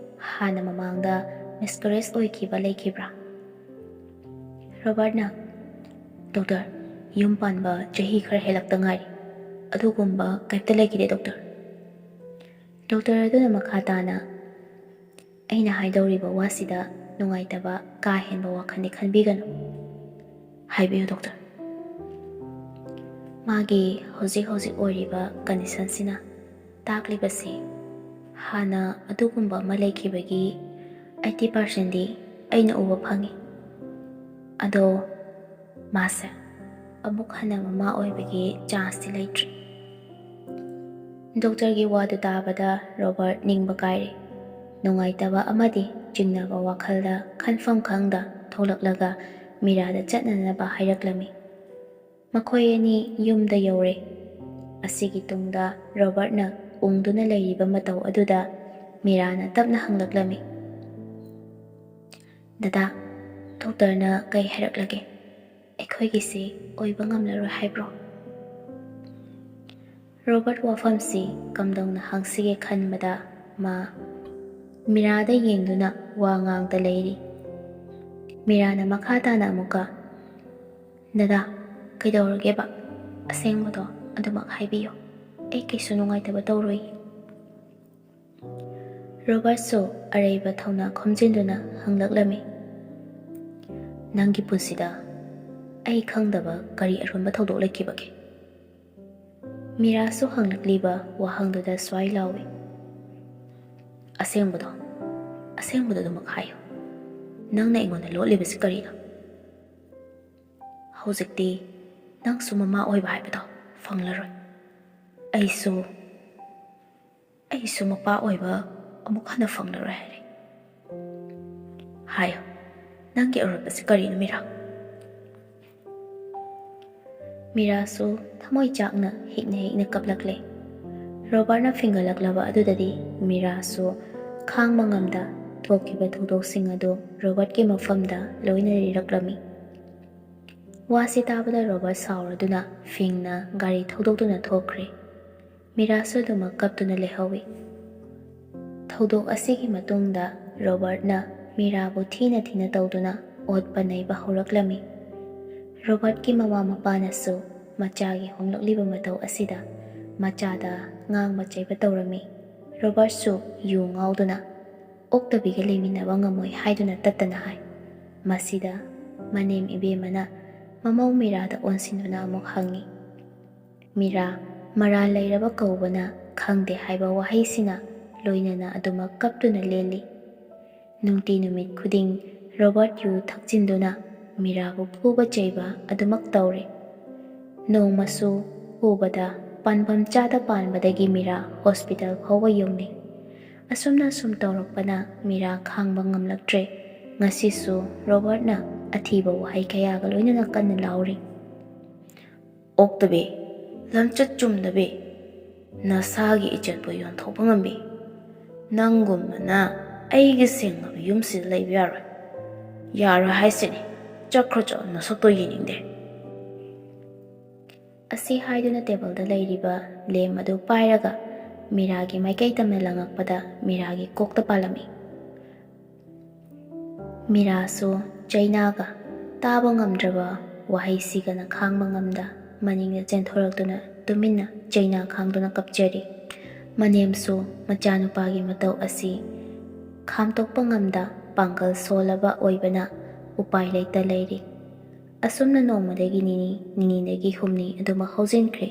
ꯍꯥꯟꯅ ꯃꯃꯥꯡꯗ ꯃꯤꯁꯀꯔꯦꯖ ꯑꯣꯏꯈꯤꯕ ꯂꯩꯈꯤꯕ꯭ꯔꯥ?" ꯔꯣꯕꯔꯠꯅ, "ꯗꯣꯛꯇꯔ, ꯌꯨꯝ ꯄꯥꯟꯕ ꯆꯍꯤ ꯈꯔ ꯍꯦꯜꯂꯛꯇ ꯉꯥꯏꯔꯤ꯫ ꯑꯗꯨꯒꯨꯝꯕ ꯀꯩꯝꯇ ꯂꯩꯈꯤꯗꯦ ꯗꯣꯛꯇꯔ꯫" ꯗꯣꯛꯇꯔ ꯑꯗꯨꯅ ꯃꯈꯥ ꯇꯥꯅ, "ꯑꯩꯅ ꯍꯥꯏꯗꯧꯔꯤꯕ ꯋꯥꯁꯤꯗ ꯅꯨꯡꯉꯥꯏꯇꯕ ꯀꯥ ꯍꯦꯟꯕ ꯋꯥꯈꯜꯗꯤ ꯈꯟꯕꯤꯒꯅꯨ꯫" "ꯍꯥꯏꯕꯤꯌꯨ ꯗꯣꯛꯇꯔ꯫" "ꯃꯥꯒꯤ ꯍꯧꯖꯤꯛ ꯍꯧꯖꯤꯛ ꯑꯣꯏꯔꯤꯕ ꯀꯟꯗꯤꯁꯟꯁꯤꯅ ꯇꯥꯛꯂꯤꯕꯁꯤ ꯍꯥꯟꯅ ꯑꯗꯨꯒꯨꯝꯕ ꯑꯃ ꯂꯩꯈꯤꯕꯒꯤ eighty percentꯗꯤ ꯑꯩꯅ ꯎꯕ ꯐꯪꯉꯤ꯫ ꯑꯗꯣ ꯃꯥꯁꯦ ꯑꯃꯨꯛ ꯍꯟꯅ ꯃꯃꯥ ꯑꯣꯏꯕꯒꯤ ꯆꯥꯟꯁꯇꯤ ꯂꯩꯇ꯭ꯔꯦ꯫" ꯗꯣꯛꯇꯔꯒꯤ ꯋꯥꯗꯨ ꯇꯥꯕꯗ ꯔꯣꯕꯔꯠ ꯅꯤꯡꯕ ꯀꯥꯏꯔꯦ꯫ ꯅꯨꯡꯉꯥꯏꯇꯕ ꯑꯃꯗꯤ ꯆꯤꯡꯅꯕ ꯋꯥꯈꯜꯗ ꯈꯟꯐꯝ ꯈꯪꯗ ꯊꯣꯛꯂꯛꯂꯒ ꯃꯤꯔꯥꯗ ꯆꯠꯅꯅꯕ ꯍꯥꯏꯔꯛꯂꯝꯃꯤ꯫ ꯃꯈꯣꯏ ꯑꯅꯤ ꯌꯨꯝꯗ ꯌꯧꯔꯦ꯫ ꯑꯁꯤꯒꯤ ꯇꯨꯡꯗ ꯔꯣꯕꯔꯠꯅ ꯎꯪꯗꯨꯅ ꯂꯩꯔꯤꯕ ꯃꯇꯧ ꯑꯗꯨꯗ ꯃꯤꯔꯥꯅ ꯇꯞꯅ ꯍꯪꯂꯛꯂꯝꯃꯤ꯫ "ꯗꯗꯥ, ꯗꯣꯛꯇꯔꯅ ꯀꯩ ꯍꯥꯏꯔꯛꯂꯒꯦ? ꯑꯩꯈꯣꯏꯒꯤꯁꯤ ꯑꯣꯏꯕ ꯉꯝꯂꯔꯣꯏ ꯍꯥꯏꯕ꯭ꯔꯣ?" ꯔꯣꯕꯔꯠ ꯋꯥꯐꯝꯁꯤ ꯀꯝꯗꯧꯅ ꯍꯪꯁꯤꯒꯦ ꯈꯟꯕꯗ ꯃꯥ ꯃꯤꯔꯥꯗ ꯌꯦꯡꯗꯨꯅ ꯋꯥ ꯉꯥꯡꯗ ꯂꯩꯔꯤ꯫ ꯃꯤꯔꯥꯅ ꯃꯈꯥ ꯇꯥꯅ ꯑꯃꯨꯛꯀ, "ꯗꯗꯥ, ꯀꯩꯗꯧꯔꯒꯦꯕ? ꯑꯁꯦꯡꯕꯗꯣ ꯑꯗꯨꯃꯛ ꯍꯥꯏꯕꯤꯌꯨ꯫ ꯑꯩ ꯀꯩꯁꯨ ꯅꯨꯡꯉꯥꯏꯇꯕ ꯇꯧꯔꯣꯏ꯫" ꯔꯣꯕꯔꯠꯁꯨ ꯑꯔꯩꯕ ꯊꯧꯅꯥ ꯈꯣꯝꯖꯤꯟꯗꯨꯅ ꯍꯪꯂꯛꯂꯝꯃꯤ, "ꯅꯪꯒꯤ ꯄꯨꯟꯁꯤꯗ ꯑꯩ ꯈꯪꯗꯕ ꯀꯔꯤ ꯑꯔꯨꯝꯕ ꯊꯧꯗꯣꯛ ꯂꯩꯈꯤꯕꯒꯦ?" ꯃꯤꯔꯥꯁꯨ ꯍꯪꯂꯛꯂꯤꯕ ꯋꯥꯍꯪꯗꯨꯗ ꯁ꯭ꯋꯥꯏ ꯂꯥꯎꯏ, "ꯑꯁꯦꯡꯕꯗꯣ, ꯑꯁꯦꯡꯕꯗꯣ ꯑꯗꯨꯃꯛ ꯍꯥꯏꯌꯨ꯫ ꯅꯪꯅ ꯑꯩꯉꯣꯟꯗ ꯂꯣꯠꯂꯤꯕꯁꯤ ꯀꯔꯤꯅꯣ? ꯍꯧꯖꯤꯛꯇꯤ ꯅꯪꯁꯨ ꯃꯃꯥ ꯑꯣꯏꯕ ꯍꯥꯏꯕꯗꯣ ꯐꯪꯂꯔꯣꯏ꯫ ꯑꯩꯁꯨ, ꯑꯩꯁꯨ ꯃꯄꯥ ꯑꯣꯏꯕ ꯑꯃꯨꯛ ꯍꯟꯅ ꯐꯪꯂꯔꯣꯏ ꯍꯥꯏꯔꯦ꯫ ꯍꯥꯏꯌꯨ, ꯅꯪꯒꯤ ꯑꯔꯣꯠꯄꯁꯤ ꯀꯔꯤꯅꯣ, ꯃꯤꯔꯥ?" ꯃꯤꯔꯥꯁꯨ ꯊꯃꯣꯏ ꯆꯥꯛꯅ ꯍꯤꯛꯅ ꯍꯤꯛꯅ ꯀꯞꯂꯛꯂꯦ꯫ ꯔꯣꯕꯔꯠꯅ ꯐꯤꯡꯒꯠꯂꯛꯂꯕ ꯑꯗꯨꯗꯗꯤ ꯃꯤꯔꯥꯁꯨ ꯈꯥꯡꯕ ꯉꯝꯗ ꯊꯣꯛꯈꯤꯕ ꯊꯧꯗꯣꯛꯁꯤꯡ ꯑꯗꯨ ꯔꯣꯕꯔꯠꯀꯤ ꯃꯐꯝꯗ ꯂꯣꯏꯅ ꯂꯤꯔꯛꯂꯝꯃꯤ꯫ ꯋꯥꯁꯤ ꯇꯥꯕꯗ ꯔꯣꯕꯔꯠ ꯁꯥꯎꯔꯗꯨꯅ ꯐꯤꯡꯅ ꯒꯥꯔꯤ ꯊꯧꯗꯣꯛꯇꯨꯅ ꯊꯣꯛꯈ꯭ꯔꯦ꯫ ꯃꯤꯔꯥꯁꯨ ꯑꯗꯨꯃꯛ ꯀꯞꯇꯨꯅ ꯂꯩꯍꯧꯏ꯫ ꯊꯧꯗꯣꯛ ꯑꯁꯤꯒꯤ ꯃꯇꯨꯡꯗ ꯔꯣꯕꯔꯠꯅ ꯃꯤꯔꯥꯕꯨ ꯊꯤꯅ ꯊꯤꯅ ꯇꯧꯗꯨꯅ ꯑꯣꯠꯄ ꯅꯩꯕ ꯍꯧꯔꯛꯂꯝꯃꯤ꯫ ꯔꯣꯕꯔꯠꯀꯤ ꯃꯃꯥ ꯃꯄꯥꯅꯁꯨ ꯃꯆꯥꯒꯤ ꯍꯣꯡꯂꯛꯂꯤꯕ ꯃꯇꯧ ꯑꯁꯤꯗ ꯃꯆꯥꯗ ꯉꯥꯡꯕ ꯆꯩꯕ ꯇꯧꯔꯝꯃꯤ꯫ ꯔꯣꯕꯔꯠꯁꯨ ꯌꯨ ꯉꯥꯎꯗꯨꯅ ꯑꯣꯛꯇꯕꯤꯒ ꯂꯩꯃꯤꯟꯅꯕ ꯉꯝꯃꯣꯏ ꯍꯥꯏꯗꯨꯅ ꯇꯠꯇꯅ ꯍꯥꯏ꯫ ꯃꯁꯤꯗ ꯃꯅꯦꯝ ꯏꯕꯦꯝꯃꯅ ꯃꯃꯧ ꯃꯤꯔꯥꯗ ꯑꯣꯟꯁꯤꯟꯗꯨꯅ ꯑꯃꯨꯛ ꯍꯪꯉꯤ, "ꯃꯤꯔꯥ, ꯃꯔꯥꯜ ꯂꯩꯔꯕ ꯀꯧꯕꯅ ꯈꯪꯗꯦ" ꯍꯥꯏꯕ ꯋꯥꯍꯩꯁꯤꯅ ꯂꯣꯏꯅꯅ ꯑꯗꯨꯃꯛ ꯀꯞꯇꯨꯅ ꯂꯦꯜꯂꯤ꯫ ꯅꯨꯡꯇꯤ ꯅꯨꯃꯤꯠ ꯈꯨꯗꯤꯡ ꯔꯣꯕꯔꯠ ꯌꯨ ꯊꯛꯆꯤꯟꯗꯨꯅ ꯃꯤꯔꯥꯕꯨ ꯐꯨꯕ ꯆꯩꯕ ꯑꯗꯨꯃꯛ ꯇꯧꯔꯦ꯫ ꯅꯣꯡꯃꯁꯨ ꯐꯨꯕꯗ ꯄꯥꯟꯐꯝ ꯆꯥꯗ ꯄꯥꯟꯕꯗꯒꯤ ꯃꯤꯔꯥ ꯍꯣꯁꯄꯤꯇꯥꯜ ꯐꯥꯎꯕ ꯌꯧꯅꯩ꯫ ꯑꯁꯨꯝꯅ ꯁꯨꯝ ꯇꯧꯔꯛꯄꯅ ꯃꯤꯔꯥ ꯈꯥꯡꯕ ꯉꯝꯂꯛꯇ꯭ꯔꯦ꯫ ꯉꯁꯤꯁꯨ ꯔꯣꯕꯔꯠꯅ ꯑꯊꯤꯕ ꯋꯥꯍꯩ ꯀꯌꯥꯒ ꯂꯣꯏꯅꯅ ꯀꯟꯅ ꯂꯥꯎꯔꯤ꯫ "ꯑꯣꯛꯇꯕꯤ, ꯂꯝꯆꯠ ꯆꯨꯝꯗꯕꯤ, ꯅꯁꯥꯒꯤ ꯏꯖꯠꯄꯨ ꯌꯣꯟꯊꯣꯛꯄ ꯉꯝꯕꯤ, "ꯅꯪꯒꯨꯝꯕꯅ ꯑꯩꯒꯤ ꯁꯦꯡꯂꯕ ꯌꯨꯝꯁꯤꯗ ꯂꯩꯕ ꯌꯥꯔꯣꯏ꯫ ꯌꯥꯔꯣꯏ ꯍꯥꯏꯁꯤꯅꯤ꯫ ꯆꯠꯈ꯭ꯔꯣ ꯆꯠꯂꯣ, ꯅꯁꯛꯇꯣ ꯌꯦꯡꯅꯤꯡꯗꯦ꯫" ꯑꯁꯤ ꯍꯥꯏꯗꯨꯅ ꯇꯦꯕꯜꯗ ꯂꯩꯔꯤꯕ ꯂꯦꯝ ꯑꯗꯨ ꯄꯥꯏꯔꯒ ꯃꯤꯔꯥꯒꯤ ꯃꯥꯏꯀꯩ ꯇꯝꯅ ꯂꯪꯉꯛꯄꯗ ꯃꯤꯔꯥꯒꯤ ꯀꯣꯛꯇ ꯄꯥꯜꯂꯝꯃꯤ꯫ ꯃꯤꯔꯥꯁꯨ ꯆꯩꯅꯥꯒ ꯇꯥꯕ ꯉꯝꯗ꯭ꯔꯕ ꯋꯥꯍꯩꯁꯤꯒꯅ ꯈꯥꯡꯕ ꯉꯝꯗ ꯃꯅꯤꯡꯗ ꯆꯦꯟꯊꯣꯔꯛꯇꯨꯅ ꯇꯨꯃꯤꯟꯅ ꯆꯩꯅꯥ ꯈꯥꯡꯗꯨꯅ ꯀꯞꯆꯔꯤ꯫ ꯃꯅꯦꯝꯁꯨ ꯃꯆꯥꯅꯨꯄꯥꯒꯤ ꯃꯇꯧ ꯑꯁꯤ ꯈꯥꯝꯇꯣꯛꯄ ꯉꯝꯗ ꯄꯥꯡꯒꯜ ꯁꯣꯜꯂꯕ ꯑꯣꯏꯕꯅ ꯎꯄꯥꯏ ꯂꯩꯇ ꯂꯩꯔꯤ꯫ ꯑꯁꯨꯝꯅ ꯅꯣꯡꯃꯗꯒꯤ ꯅꯤꯅꯤ, ꯅꯤꯅꯤꯗꯒꯤ ꯍꯨꯝꯅꯤ ꯑꯗꯨꯃꯛ ꯍꯧꯖꯤꯟꯈ꯭ꯔꯦ꯫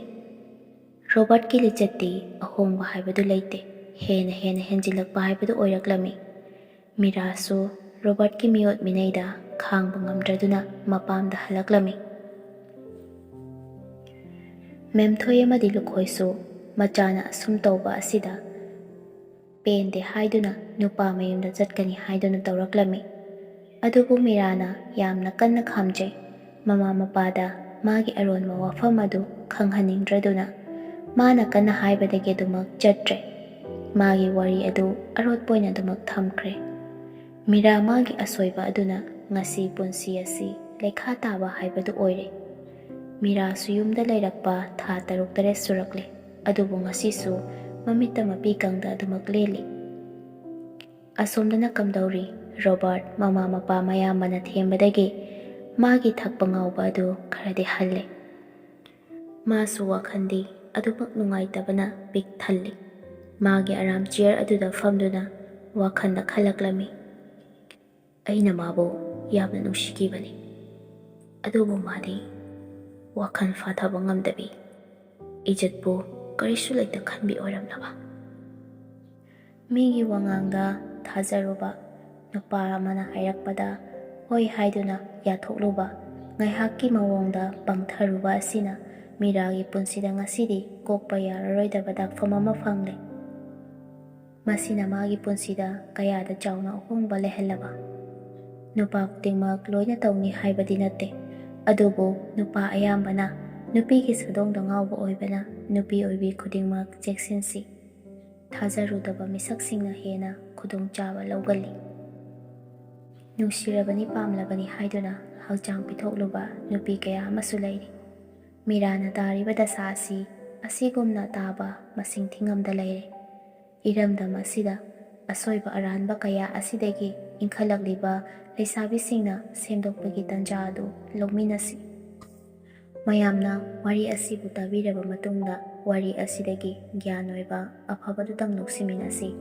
ꯔꯣꯕꯔꯠꯀꯤ ꯂꯤꯆꯠꯇꯤ ꯑꯍꯣꯡꯕ ꯍꯥꯏꯕꯗꯨ ꯂꯩꯇꯦ꯫ ꯍꯦꯟꯅ ꯍꯦꯟꯅ ꯍꯦꯟꯖꯤꯜꯂꯛꯄ ꯍꯥꯏꯕꯗꯨ ꯑꯣꯏꯔꯛꯂꯝꯃꯤ꯫ ꯃꯤꯔꯥꯁꯨ ꯔꯣꯕꯔꯠꯀꯤ ꯃꯤꯑꯣꯠ ꯃꯤꯅꯩꯗ ꯈꯥꯡꯕ ꯉꯝꯗ꯭ꯔꯗꯨꯅ ꯃꯄꯥꯝꯗ ꯍꯜꯂꯛꯂꯝꯃꯤ꯫ ꯃꯦꯝꯊꯣꯏ ꯑꯃꯗꯤ ꯂꯨꯈꯣꯏꯁꯨ ꯃꯆꯥꯅ ꯑꯁꯨꯝ ꯇꯧꯕ ꯑꯁꯤꯗ ꯄꯦꯟꯗꯦ ꯍꯥꯏꯗꯨꯅ ꯅꯨꯄꯥ ꯃꯌꯨꯝꯗ ꯆꯠꯀꯅꯤ ꯍꯥꯏꯗꯨꯅ ꯇꯧꯔꯛꯂꯝꯃꯤ꯫ ꯑꯗꯨꯕꯨ ꯃꯤꯔꯥꯅ ꯌꯥꯝꯅ ꯀꯟꯅ ꯈꯥꯝꯖꯩ꯫ ꯃꯃꯥ ꯃꯄꯥꯗ ꯃꯥꯒꯤ ꯑꯔꯣꯟꯕ ꯋꯥꯐꯝ ꯑꯗꯨ ꯈꯪꯍꯟꯅꯤꯡꯗ꯭ꯔꯗꯨꯅ ꯃꯥꯅ ꯀꯟꯅ ꯍꯥꯏꯕꯗꯒꯤ ꯑꯗꯨꯃꯛ ꯆꯠꯇ꯭ꯔꯦ꯫ ꯃꯥꯒꯤ ꯋꯥꯔꯤ ꯑꯗꯨ ꯑꯔꯣꯠꯄ ꯑꯣꯏꯅ ꯑꯗꯨꯃꯛ ꯊꯝꯈ꯭ꯔꯦ꯫ ꯃꯤꯔꯥ ꯃꯥꯒꯤ ꯑꯁꯣꯏꯕ ꯑꯗꯨꯅ ꯉꯁꯤ ꯄꯨꯟꯁꯤ ꯑꯁꯤ ꯂꯩꯈꯥ ꯇꯥꯕ ꯍꯥꯏꯕꯗꯨ ꯑꯣꯏꯔꯦ꯫ ꯃꯤꯔꯥꯁꯨ ꯌꯨꯝꯗ ꯂꯩꯔꯛꯄ ꯊꯥ ꯇꯔꯨꯛ ꯇꯔꯦꯠ ꯁꯨꯔꯛꯂꯦ, ꯑꯗꯨꯕꯨ ꯉꯁꯤꯁꯨ ꯃꯃꯤꯠꯇ ꯃꯄꯤ ꯀꯪꯗ ꯑꯗꯨꯃꯛ ꯂꯦꯜꯂꯤ꯫ ꯑꯁꯣꯝꯗꯅ ꯀꯝꯗꯧꯔꯤ? ꯔꯣꯕꯥꯔꯠ ꯃꯃꯥ ꯃꯄꯥ ꯃꯌꯥꯝꯕꯅ ꯊꯦꯝꯕꯗꯒꯤ ꯃꯥꯒꯤ ꯊꯛꯄ ꯉꯥꯎꯕ ꯑꯗꯨ ꯈꯔꯗꯤ ꯍꯜꯂꯦ꯫ ꯃꯥꯁꯨ ꯋꯥꯈꯜꯗꯤ ꯑꯗꯨꯃꯛ ꯅꯨꯡꯉꯥꯏꯇꯕꯅ ꯄꯤꯛ ꯊꯜꯂꯤ꯫ ꯃꯥꯒꯤ ꯑꯔꯥꯝ ꯆꯤꯌꯔ ꯑꯗꯨꯗ ꯐꯝꯗꯨꯅ ꯋꯥꯈꯜꯗ ꯈꯜꯂꯛꯂꯝꯃꯤ꯫ ꯑꯩꯅ ꯃꯥꯕꯨ ꯌꯥꯝꯅ ꯅꯨꯡꯁꯤꯈꯤꯕꯅꯤ, ꯑꯗꯨꯕꯨ ꯃꯥꯗꯤ ꯋꯥꯈꯜ ꯐꯥꯊꯕ ꯉꯝꯗꯕꯤ, ꯏꯖꯠꯄꯨ ꯀꯔꯤꯁꯨ ꯂꯩꯇ ꯈꯟꯕꯤ ꯑꯣꯏꯔꯝꯂꯕ? ꯃꯤꯒꯤ ꯋꯥꯉꯥꯡꯗ ꯊꯥꯖꯔꯨꯕ, ꯅꯨꯄꯥ ꯑꯃꯅ ꯍꯥꯏꯔꯛꯄꯗ ꯍꯣꯏ ꯍꯥꯏꯗꯨꯅ ꯌꯥꯊꯣꯛꯂꯨꯕ, ꯉꯥꯏꯍꯥꯛꯀꯤ ꯃꯑꯣꯡꯗ ꯄꯪꯊꯔꯨꯕ ꯑꯁꯤꯅ ꯃꯤꯔꯥꯒꯤ ꯄꯨꯟꯁꯤꯗ ꯉꯁꯤꯗꯤ ꯀꯣꯛꯄ ꯌꯥꯔꯔꯣꯏꯗꯕ ꯗꯥꯛꯐꯝ ꯑꯃ ꯐꯪꯂꯦ꯫ ꯃꯁꯤꯅ ꯃꯥꯒꯤ ꯄꯨꯟꯁꯤꯗ ꯀꯌꯥꯗ ꯆꯥꯎꯅ ꯑꯍꯣꯡꯕ ꯂꯩꯍꯜꯂꯕ? ꯅꯨꯄꯥ ꯈꯨꯗꯤꯡꯃꯛ ꯂꯣꯏꯅ ꯇꯧꯅꯤ ꯍꯥꯏꯕꯗꯤ ꯅꯠꯇꯦ, ꯑꯗꯨꯕꯨ ꯅꯨꯄꯥ ꯑꯌꯥꯝꯕꯅ ꯅꯨꯄꯤꯒꯤ ꯁꯥꯗꯣꯡꯗ ꯉꯥꯎꯕ ꯑꯣꯏꯕꯅ ꯅꯨꯄꯤ ꯑꯣꯏꯕꯤ ꯈꯨꯗꯤꯡꯃꯛ ꯆꯦꯛꯁꯤꯟꯁꯤ꯫ ꯊꯥꯖꯔꯨꯗꯕ ꯃꯤꯁꯛꯁꯤꯡꯅ ꯍꯦꯟꯅ ꯈꯨꯗꯣꯡꯆꯥꯕ ꯂꯧꯒꯜꯂꯤ꯫ ꯅꯨꯡꯁꯤꯔꯕꯅꯤ, ꯄꯥꯝꯂꯕꯅꯤ ꯍꯥꯏꯗꯨꯅ ꯍꯛꯆꯥꯡ ꯄꯤꯊꯣꯛꯂꯨꯕ ꯅꯨꯄꯤ ꯀꯌꯥ ꯑꯃꯁꯨ ꯂꯩꯔꯤ꯫ ꯃꯤꯔꯥꯅ ꯇꯥꯔꯤꯕ ꯗꯁꯥ ꯑꯁꯤ ꯑꯁꯤꯒꯨꯝꯅ ꯇꯥꯕ ꯃꯁꯤꯡ ꯊꯤꯉꯝꯗ ꯂꯩꯔꯦ꯫ ꯏꯔꯝꯗꯝ ꯑꯁꯤꯗ ꯑꯁꯣꯏꯕ ꯑꯔꯥꯟꯕ ꯀꯌꯥ ꯑꯁꯤꯗꯒꯤ ꯏꯟꯈꯠꯂꯛꯂꯤꯕ ꯂꯩꯁꯥꯕꯤꯁꯤꯡꯅ ꯁꯦꯝꯗꯣꯛꯄꯒꯤ ꯇꯥꯟꯖꯥ ꯑꯗꯨ ꯂꯧꯃꯤꯟꯅꯁꯤ꯫ ꯃꯌꯥꯝꯅ ꯋꯥꯔꯤ ꯑꯁꯤꯕꯨ ꯇꯥꯕꯤꯔꯕ ꯃꯇꯨꯡꯗ ꯋꯥꯔꯤ ꯑꯁꯤꯗꯒꯤ ꯒ꯭ꯌꯥꯟ ꯑꯣꯏꯕ ꯑꯐꯕꯗꯨꯇꯪ ꯂꯧꯁꯤꯃꯤꯟꯅꯁꯤ꯫